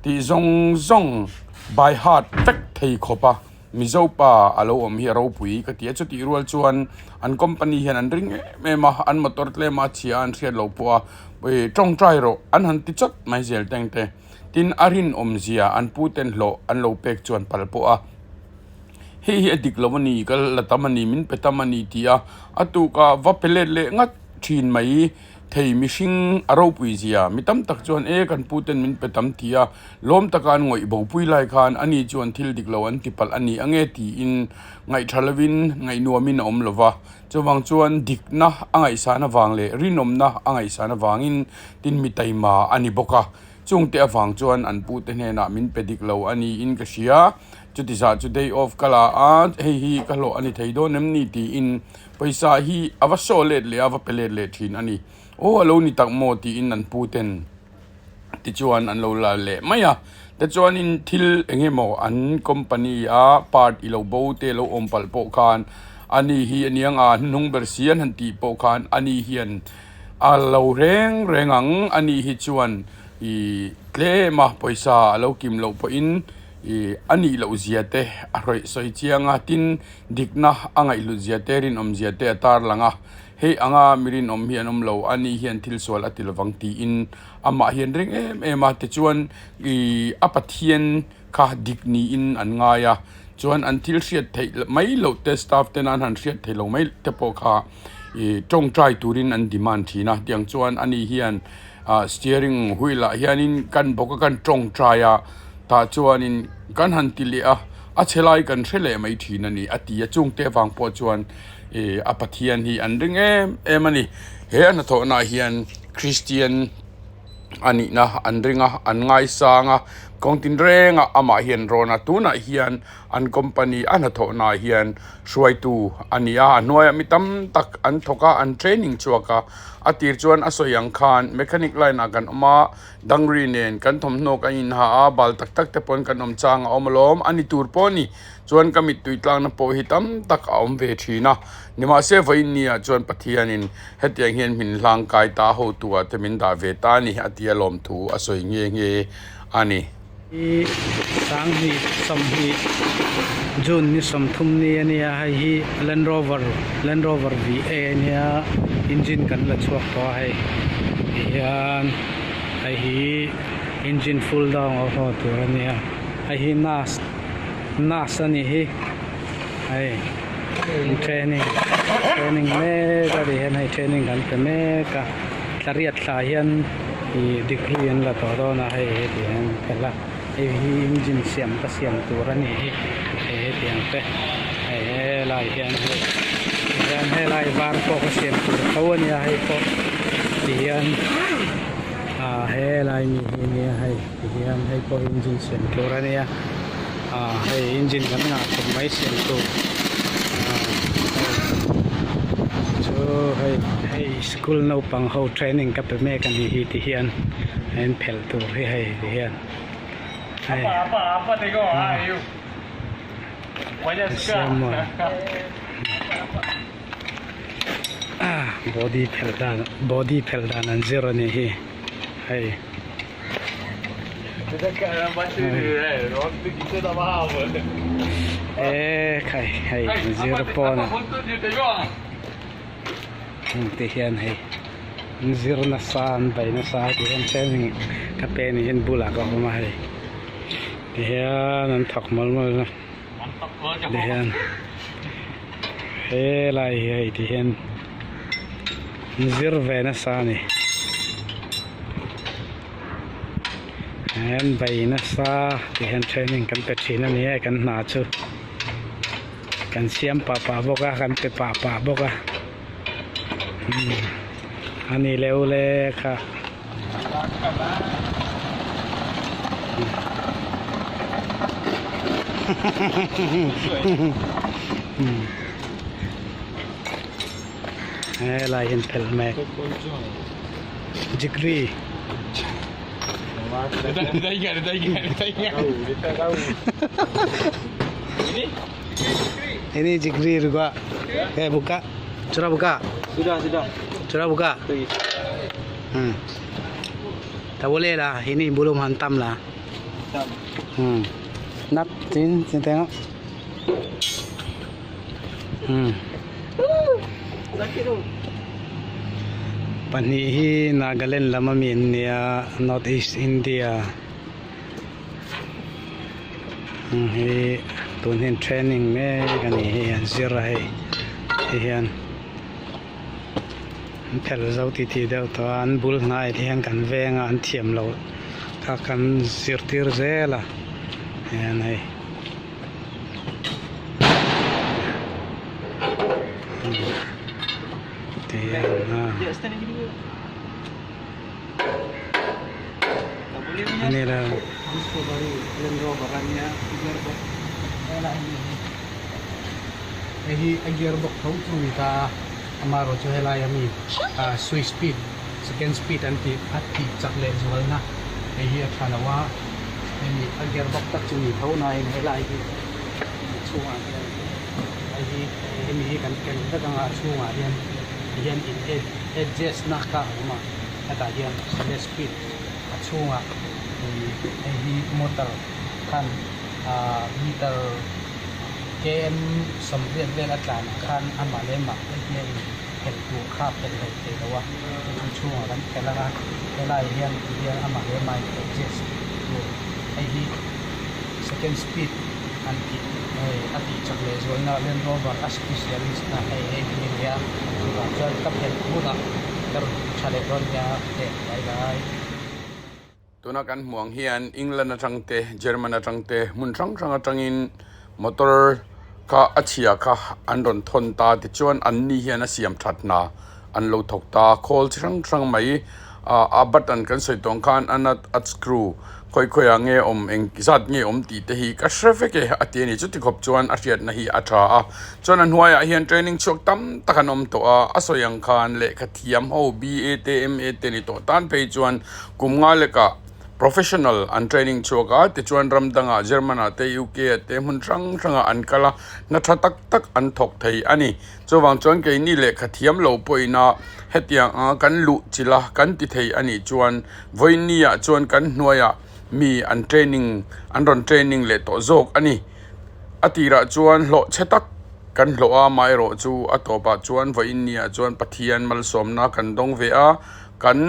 tih zawng zawng by heart vek thei khawp a, Mizo pa a lo awm hi a ropui ka ti a, chutih rual chuan an company hian an ring em em a, an motor tlem a chhia an hriat loh pawh a, ih tawngtai rawh an han ti chawt mai zel teng te, tin a rinawmzia an pu ten hlawh an lo pek chuan pal pawh a. Hei hi a dik lo a ni, ka la tam a ni, min pe tam a ni tih a, a tuka va pe let leh ngat thin mai thei mihring a ropui zia. Mi tam tak chuan e kan pu ten min pe tam tih a, lawm taka an ngawih bopui lai khan ani chuan thil dik lo an ti palh a ni ange tiin ngaihtha lovin ngaihnuamin a awm lo va. Chuvang chuan dikna a ngaihsan avang leh rinawmna a ngaihsan avangin tin mi taima a ni bawk a. Chungte avang chuan an pute hnenah min pe dik lo a niin ka hria. Chuti zah chu day off ka la a, hei hi ka hlawh a ni thei dawn em ni tiin pawisa hi a va saw let leh a, va pe let leh thin a ni. Aw a lo ni tak maw tiin an puten tichuan an lo la leh mai a. Tichuanin thil eng emaw an company a part i lo bo te lo awm palh pawh khan ani hi aniang a hnuhnung ber si an han tih pawh khan ani hian A lo reng reng ang, a nih hi chuan i tlem a, pawisa a lo kim loh pawhin i a nih loh zia te a hrawih sawi chiang a, tin dikna a ngaihhlut zia te rinawm zia te a tarlang a, hei anga mi rinawm hi an awm lo, a nih hian thil sual a ti lovang tiin amah hian ring em em a, tichuan i a Pathian kha dik niin an ngai a, chuan an thil hriat theih mai loh te staff ten an han hriat theih lo mai te pawh kha ih tawngtai turin an demand thin a tiang chuan ani hian ah steering wheel ah hianin kan bawk a kan tawngtai a tah chuanin kan han ti leh a a chhe lai kan hre leh mai thin a ni a ti a chungte avang pawh chuan ih a Pathian hi an ring em em a ni he a hnathawhna ah hian Christian. a nihna an ring a an ngaisang a kawng tinreng ah amah hian rawn a tunah hian an company a hnathawhna ah hian hruaitu a ni a a hnuaiah mi tam tak an thawk a an training chhuak a a tir chuan a sawi ang khan mechanic line ah kan awm a dangri nen kan thawmhnaw kan inha a bal tak tak te pawn kan awm chang a awm alawm a ni tur pawh a ni. Chuan ka mittui tlakna pawh hi tam tak a awm ve thin a, nimahse vawiin ni ah chuan Pathianin hetiang hian min hlang kai ta hotu ah te min dah ve ta a ni a tia lawmthu a sawi nghe nghe a ni. Hi Sanghnih sawmhnih June ni sawmthum ni a nia hei hi Land Rover Land Rover VA a nia engine kan la chhuak tawh a hei tihian hei hi engine full down a haw tur a nia. Hei hi nurse nurse a nih hi hei an training training mek a ti hian hei training kan pe mek a thla riat thla hian ih degree an la tawh dawn a hei heti hian an phelh a hei hi engine siam ka siam tur a nih hi hei hetiang te hei helai hian hei tihian helai var pawh ka siam tur tho a nia hei pawh tihian ah helai mi hi nia hei. Tihian hei pawh engine siam tur a nia ah hei engine kan ngah khawp mai siam tur ah hei chu hei hei school naupang ho training ka pe mek a nih hi tihian an phelh tur hi hei tihian hei ah body phelh dan body phelh dan an zir a nih hi hei. E khai hei zir pawn heng te hian hei an zir nasa an bei nasa ti hian training ka pe ni hian bulah ka awm a hei ti hian an thawk mawlh mawlh a ti hian helai hi hei ti hian an zir ve nasa a ni. An bei nasa ti hian training kan pe thin a ni e kan hna chu kan siam pah pah bawk a kan pe pah pah bawk a umm a ni leh u le kha. Helai hian phelh mek degree Ini degree juga. Eh buka. Sudah buka? Sudah, sudah. Sudah buka? Hmm. Tak boleh lah. Ini belum hantam lah. Hmm. Nap, sini, sini tengok. Hmm. Pahnih hi Nagaland lam ami an nia North East India heng hi tun hian training mek a ni hi an zir a hei ti hian an phelh zo titih deuh tawh a an bul hnai te hian kan veng a an thiam loh kha kan zirtir zel a hian hei. Hei hi a gearbox tho chu ni ta a amaherawh chu helai ami switch speed second speed an tih a tih chak leh zualna hei hi a tha lo a. Hemi a gearbox tak chu ni tho nain helai hi a chhungah hian hei hi hemi hi kan ken vek anga a chhungah hian tihian in adjust na kha a awm a hetah hian select speed a chhungah ih hei hi motor khan ah meter km sawmriat vel a tlan ah khan amah leh mah hei hi a in phelh tur kha a phelh hlei thei lo a chu chu chhungah kan phelh anga helai hian ti hian amah leh mah in adjust tur hei hi second speed an tih hei a tih chak leh zualna Land Rover a specialist a hei hei hi a ni a chuvang chuan ka phelh hunah ka rawn ti tha leh dawn nia teh bye bye. Tuna kan hmuh ang hian England atang te German atang te hmun hrang hrang atangin motor kha a chhia kha an rawn thawn ta tichuan an ni hian a siam that hna an lo thawk ta khawl chi hrang hrang mai ah a button kan sawi tawh ang khan a nut a screw khawi khawi ah nge awm eng zat nge awm tih te hi ka hre vek e a ti a ni chuti khawp chuan a hriatna hi a tha a chuan a hnuaiah hian training chhuak tam tak an awm tawh a a sawi ang khan lehkha thiam ho B_A te M_A te ni tawh tan phei chuan kum nga lekah professional an training chhuak a tichuan ram dangah German ah te U_K ah te hmun hrang hrangah an kal a hna tha tak tak an thawk thei a ni chuvang chuan keini lehkha thiam lo pawhin a hetiang anga kan luh chilh a kan ti thei a nih chuan vawiin ah chuan kan hnuaiah mi an training an rawn training leh tawh zawk a ni a tirah chuan hlawh chhe tak kan hlawh a amaherawh chu a tawpah chuan vawiin ah chuan Pathian malsawmna kan dawng ve a kan.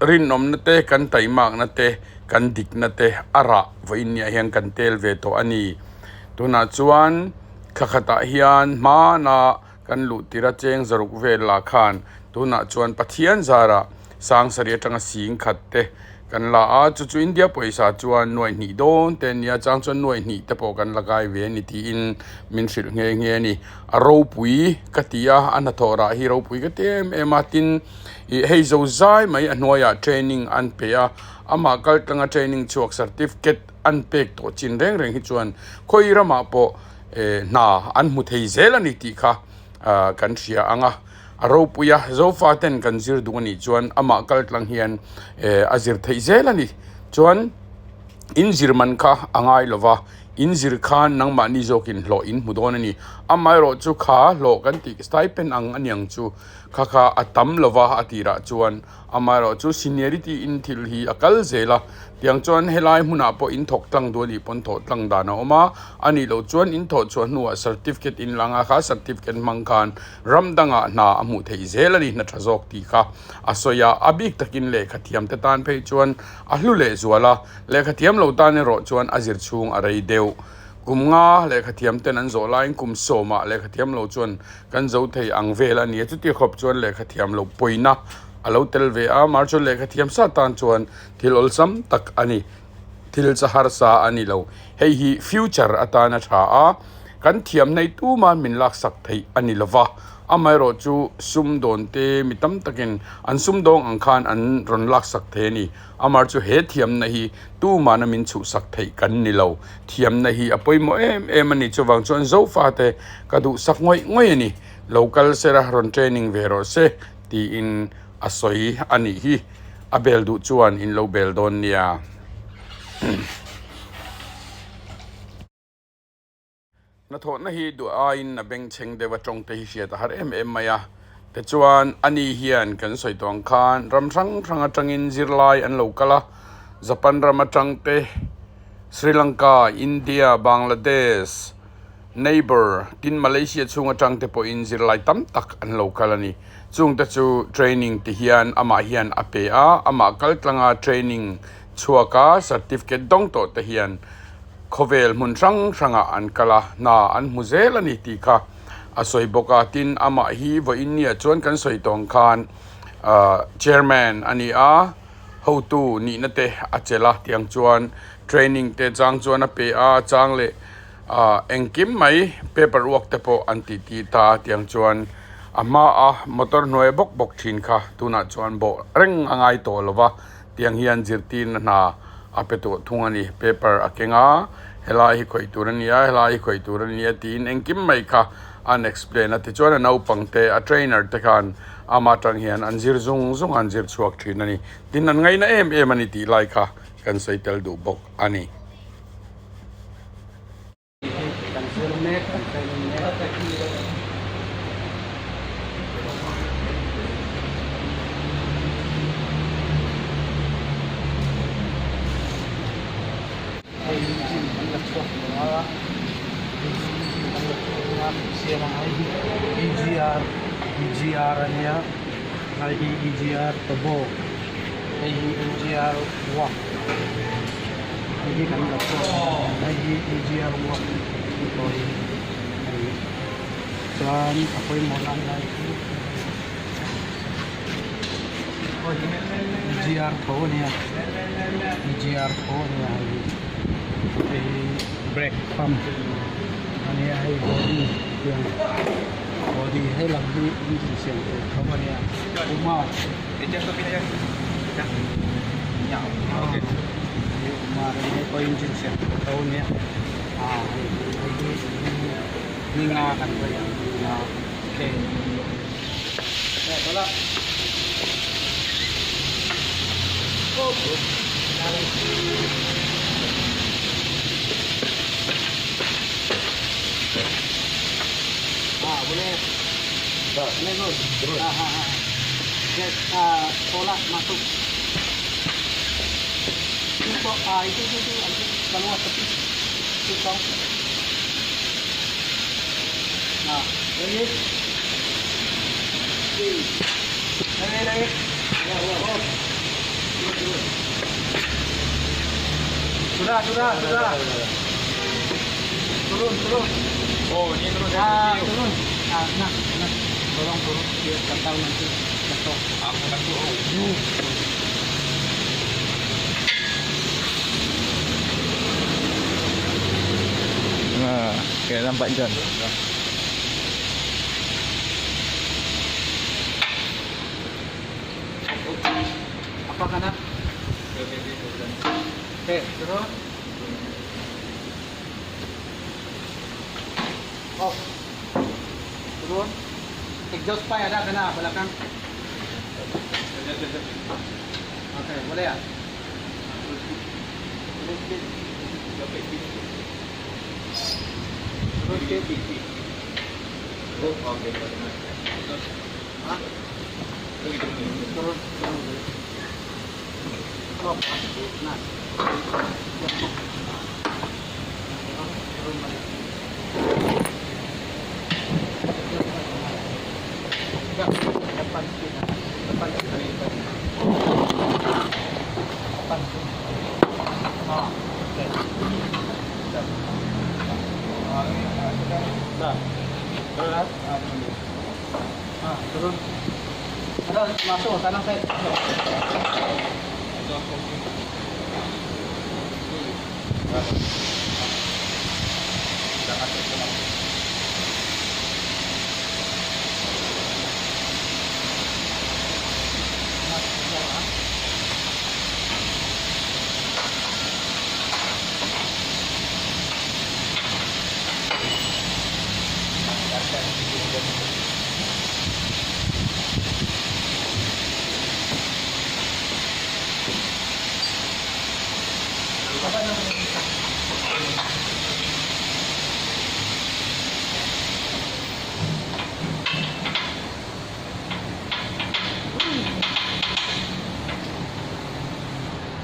rinawmna te, kan taimakna te, kan dikna te a rah vawiin niah hian kan tel ve tawh a ni. Tunah chuan thla khatah hian hmana kan luh tir a cheng zaruk vel lah khan tunah chuan Pathian zarah sang sarih atanga sing khat te kan la a, chu chu India pawisa chuan nuaih hnih dawn te a nia, chang chuan nuaih hnih te pawh kan la kai ve a ni tiin min hrilh nghe nghe a ni. A ropui ka ti a, a hnathawh rah hi ropui ka ti em em a, tin ih hei zo zai mai a hnuaiah training an pe a, amah kal tlanga training chhuak certificate an pek tawh chin reng reng hi chuan khawi ramah pawh hna an hmu thei zel a ni tih kha kan hria ang a, a ropui a, Zofa ten kan zir duh a nih chuan amah kal tlang hian a zir theih zel a ni. Chuan in zir man kha a ngai lo va, in zir khan nangmahni zawkin hlawh in hmu dawn a ni. Amaherawh chu kha hlawh kan tih stipend ang a niang chu kha kha a tam lo va a tirah chuan Amaherawh chu seniority in thil hi a kal zel a, tiang chuan helai hmunah pawh in thawk tlang duh a nih pawn thawh tlang dan a awm a, a nih loh chuan in thawh chhuah hnuah certificate in lang a, kha certificate hmang khan ram dangah hna a hmuh theih zel a ni, hna tha zawk tih kha a sawi a, a bik takin lehkha thiam te tan phei chuan a hlu leh zual a, lehkha thiam lo tan erawh chuan a zir chhung a rei deuh. Kum nga lehkha thiam ten an zawh laiin kum sawmah lehkha thiam lo chuan kan zo thei ang vel a ni a, chuti khawp chuan lehkha thiam lo pawina a lo tel ve a, mar chuan lehkha thiam sa tan chuan thil awlsam tak a ni, thil cha harsa a ni lo. Hei hi future atana tha a, kan thiam nei tuman min laksak theih a ni lo va, amaherawh chu sumdawn te mi tam takin an sumdawng ang khan an rawn laksak thei a ni. Amar chu he thiamna hi tumana min chhuhsak theih kan ni lo. Thiamna hi a pawimawh em em a ni. Chuvang chuan Zofate ka duhsak ngawih ngawih a ni. Lo kal sera rawn training ve rawh se tiin a sawi a nih hi. A bel duh chuan in lo bel dawn nia. Hnathawhna hi duh aiin a bengchheng deuh a tawngte hi hriat a har em em mai a, tichuan ani hian kan sawi tawh ang khan ram hrang hrang atangin zirlai an lo kal a, Japan ram atang te, Sri Lanka, India, Bangladesh, neighbour tin Malaysia chhung atang te pawhin zirlai tam tak an lo kal a ni. Chungte chu training ti hian amah hian a pe a, amah kal tlanga training chhuak a certificate dawng tawh te hian Khawvel hmun hrang hrangah an kal a, hna an hmu zel a ni tih kha a sawi bawk a. Tin, amah hi vawiin nia chuan kan sawi tawh ang khan Chairman a ni a, hotu nihna te a chelh a, tiang chuan training te chang chuan a pe a, chang leh engkim mai paper work te pawh an tih tih ta a, tiang chuan a hmaa motor hnuai bawk bawk thin kha tunah chuan bawh reng a ngai tawh lo va. Tiang hian zirtirna hna a pe tawh thung a ni. Paper a keng a, helai hi khawih tur a ni a, helai hi khawih tur a ni a tiin engkim mai kha an explain a. Tichuan a naupang te, a trainer te khan ama atang hian an zir zung zung a, an zir chhuak thin a ni. Tin, an ngaina em em a ni tih lai kha kan sawi tel duh bawk a ni. Kan zir mek, kan training mek. Hei hi gym kan la chhuak tawh a, hei hi gym kan la chhuak tawh a, siam ang hei hi EGR EGR a nia hei hi EGR Tobo hei hi EGR Work. Hei hi kan la chhuak hei hi EGR work tawh hi a ni chuan a pawimawh lai lai chu EGR tho a nia EGR tho a nia hei hi hei hi brake pump a nia hei body tiang body hei lam hi engine siam tur tho a nia Puma. Tolak masuk untuk itu itu itu nanti keluar tepi tutong nah lagi lagi lagi oh. Sudah, sudah, sudah. Turun, turun. Oh, ni terus Ah, turun. Ah, nah, nah. Tolong turun biar tak tahu nanti jatuh. Aku takut. Oh. Ha, kena nampak John. Apa kanan? Okey, turun. Off. Turun. Exhaust pipe ada kena belakang. Okey, boleh ya? Turun sikit. Turun sikit. Ha? Turun, turun. Off. Nah. Turun balik. Sekejap, depan sikit. Depan sikit. Depan sikit. Ah, okey. Dah. Ah, turun. Ada masuk tanah saya.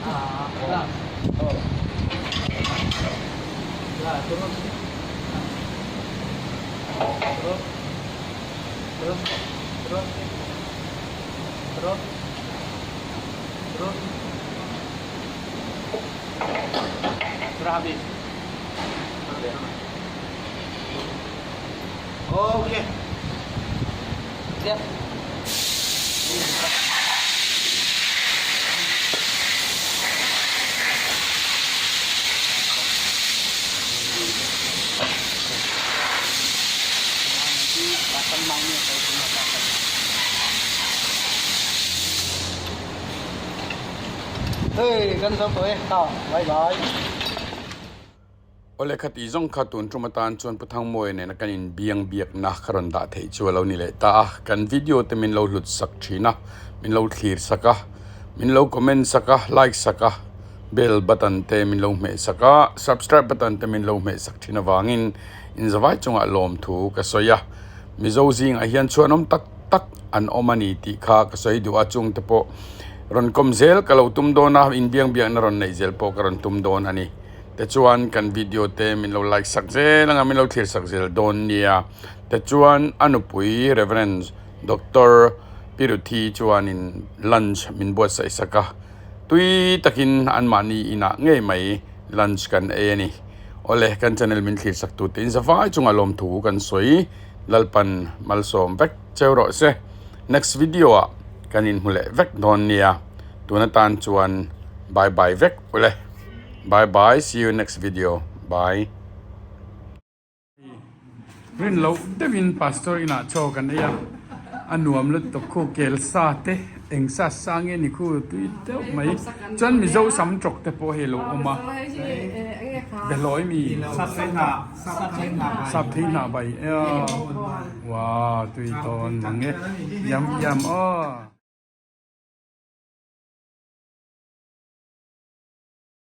Ah, dah. Dah, turun sikit. Turun. Turun. Turun. Turun. Turun. Sudah habis. Okey. Siap. Nanti pasang maunya saya punya pasang. Hey, kan sampai kau. Bye bye. Awle khati zawng kha tun tum atan chuan Pu Thangmawi nena kan in biang biakna ka rawn dah theih chu a lo ni leh ta a, kan video te min lo hlut sak thin a, min lo thlir sak a, min lo comment sak a, like sak a, bell button te min lo hmeh sak a, subscribe button te min lo hmeh sak thin avangin in zavai chungah lawm thu ka sawi a, Mizo zingah hian chhuanawm tak tak an awm a ni tih kha ka sawi duh a, chungte pawh rawn kawm zel ka lo tum dawn a, in biang biakna rawn neih zel pawh ka rawn tum dawn a ni. Tichuan kan video te min lo like sak zel anga min lo thlir sak zel dawn nia. Tichuan a nupui Rev. Doctor Piruthi chuanin lunch min buatsaih sak a, tui takin anmahni inah ngei mai lunch kan ei a ni. Awle, kan channel min thlir sak tute in zavai chunga lawmthu kan sawi Lalpan malsawm vek cheu rawh se. Next video ah kan inhmu leh vek dawn nia. Tun atan chuan bye bye vek ule. Bye bye see you next video bye. Rin loh deuhin pastor inah chaw kan ei a, a nuam lutuk khu kel sa te eng sa sa nge ni khu tui deuh mai chuan Mizo sam tawk te pawh hei lo awm a behlawi mi sap thei hnah bai wow tui tawn mang e yam yam aw.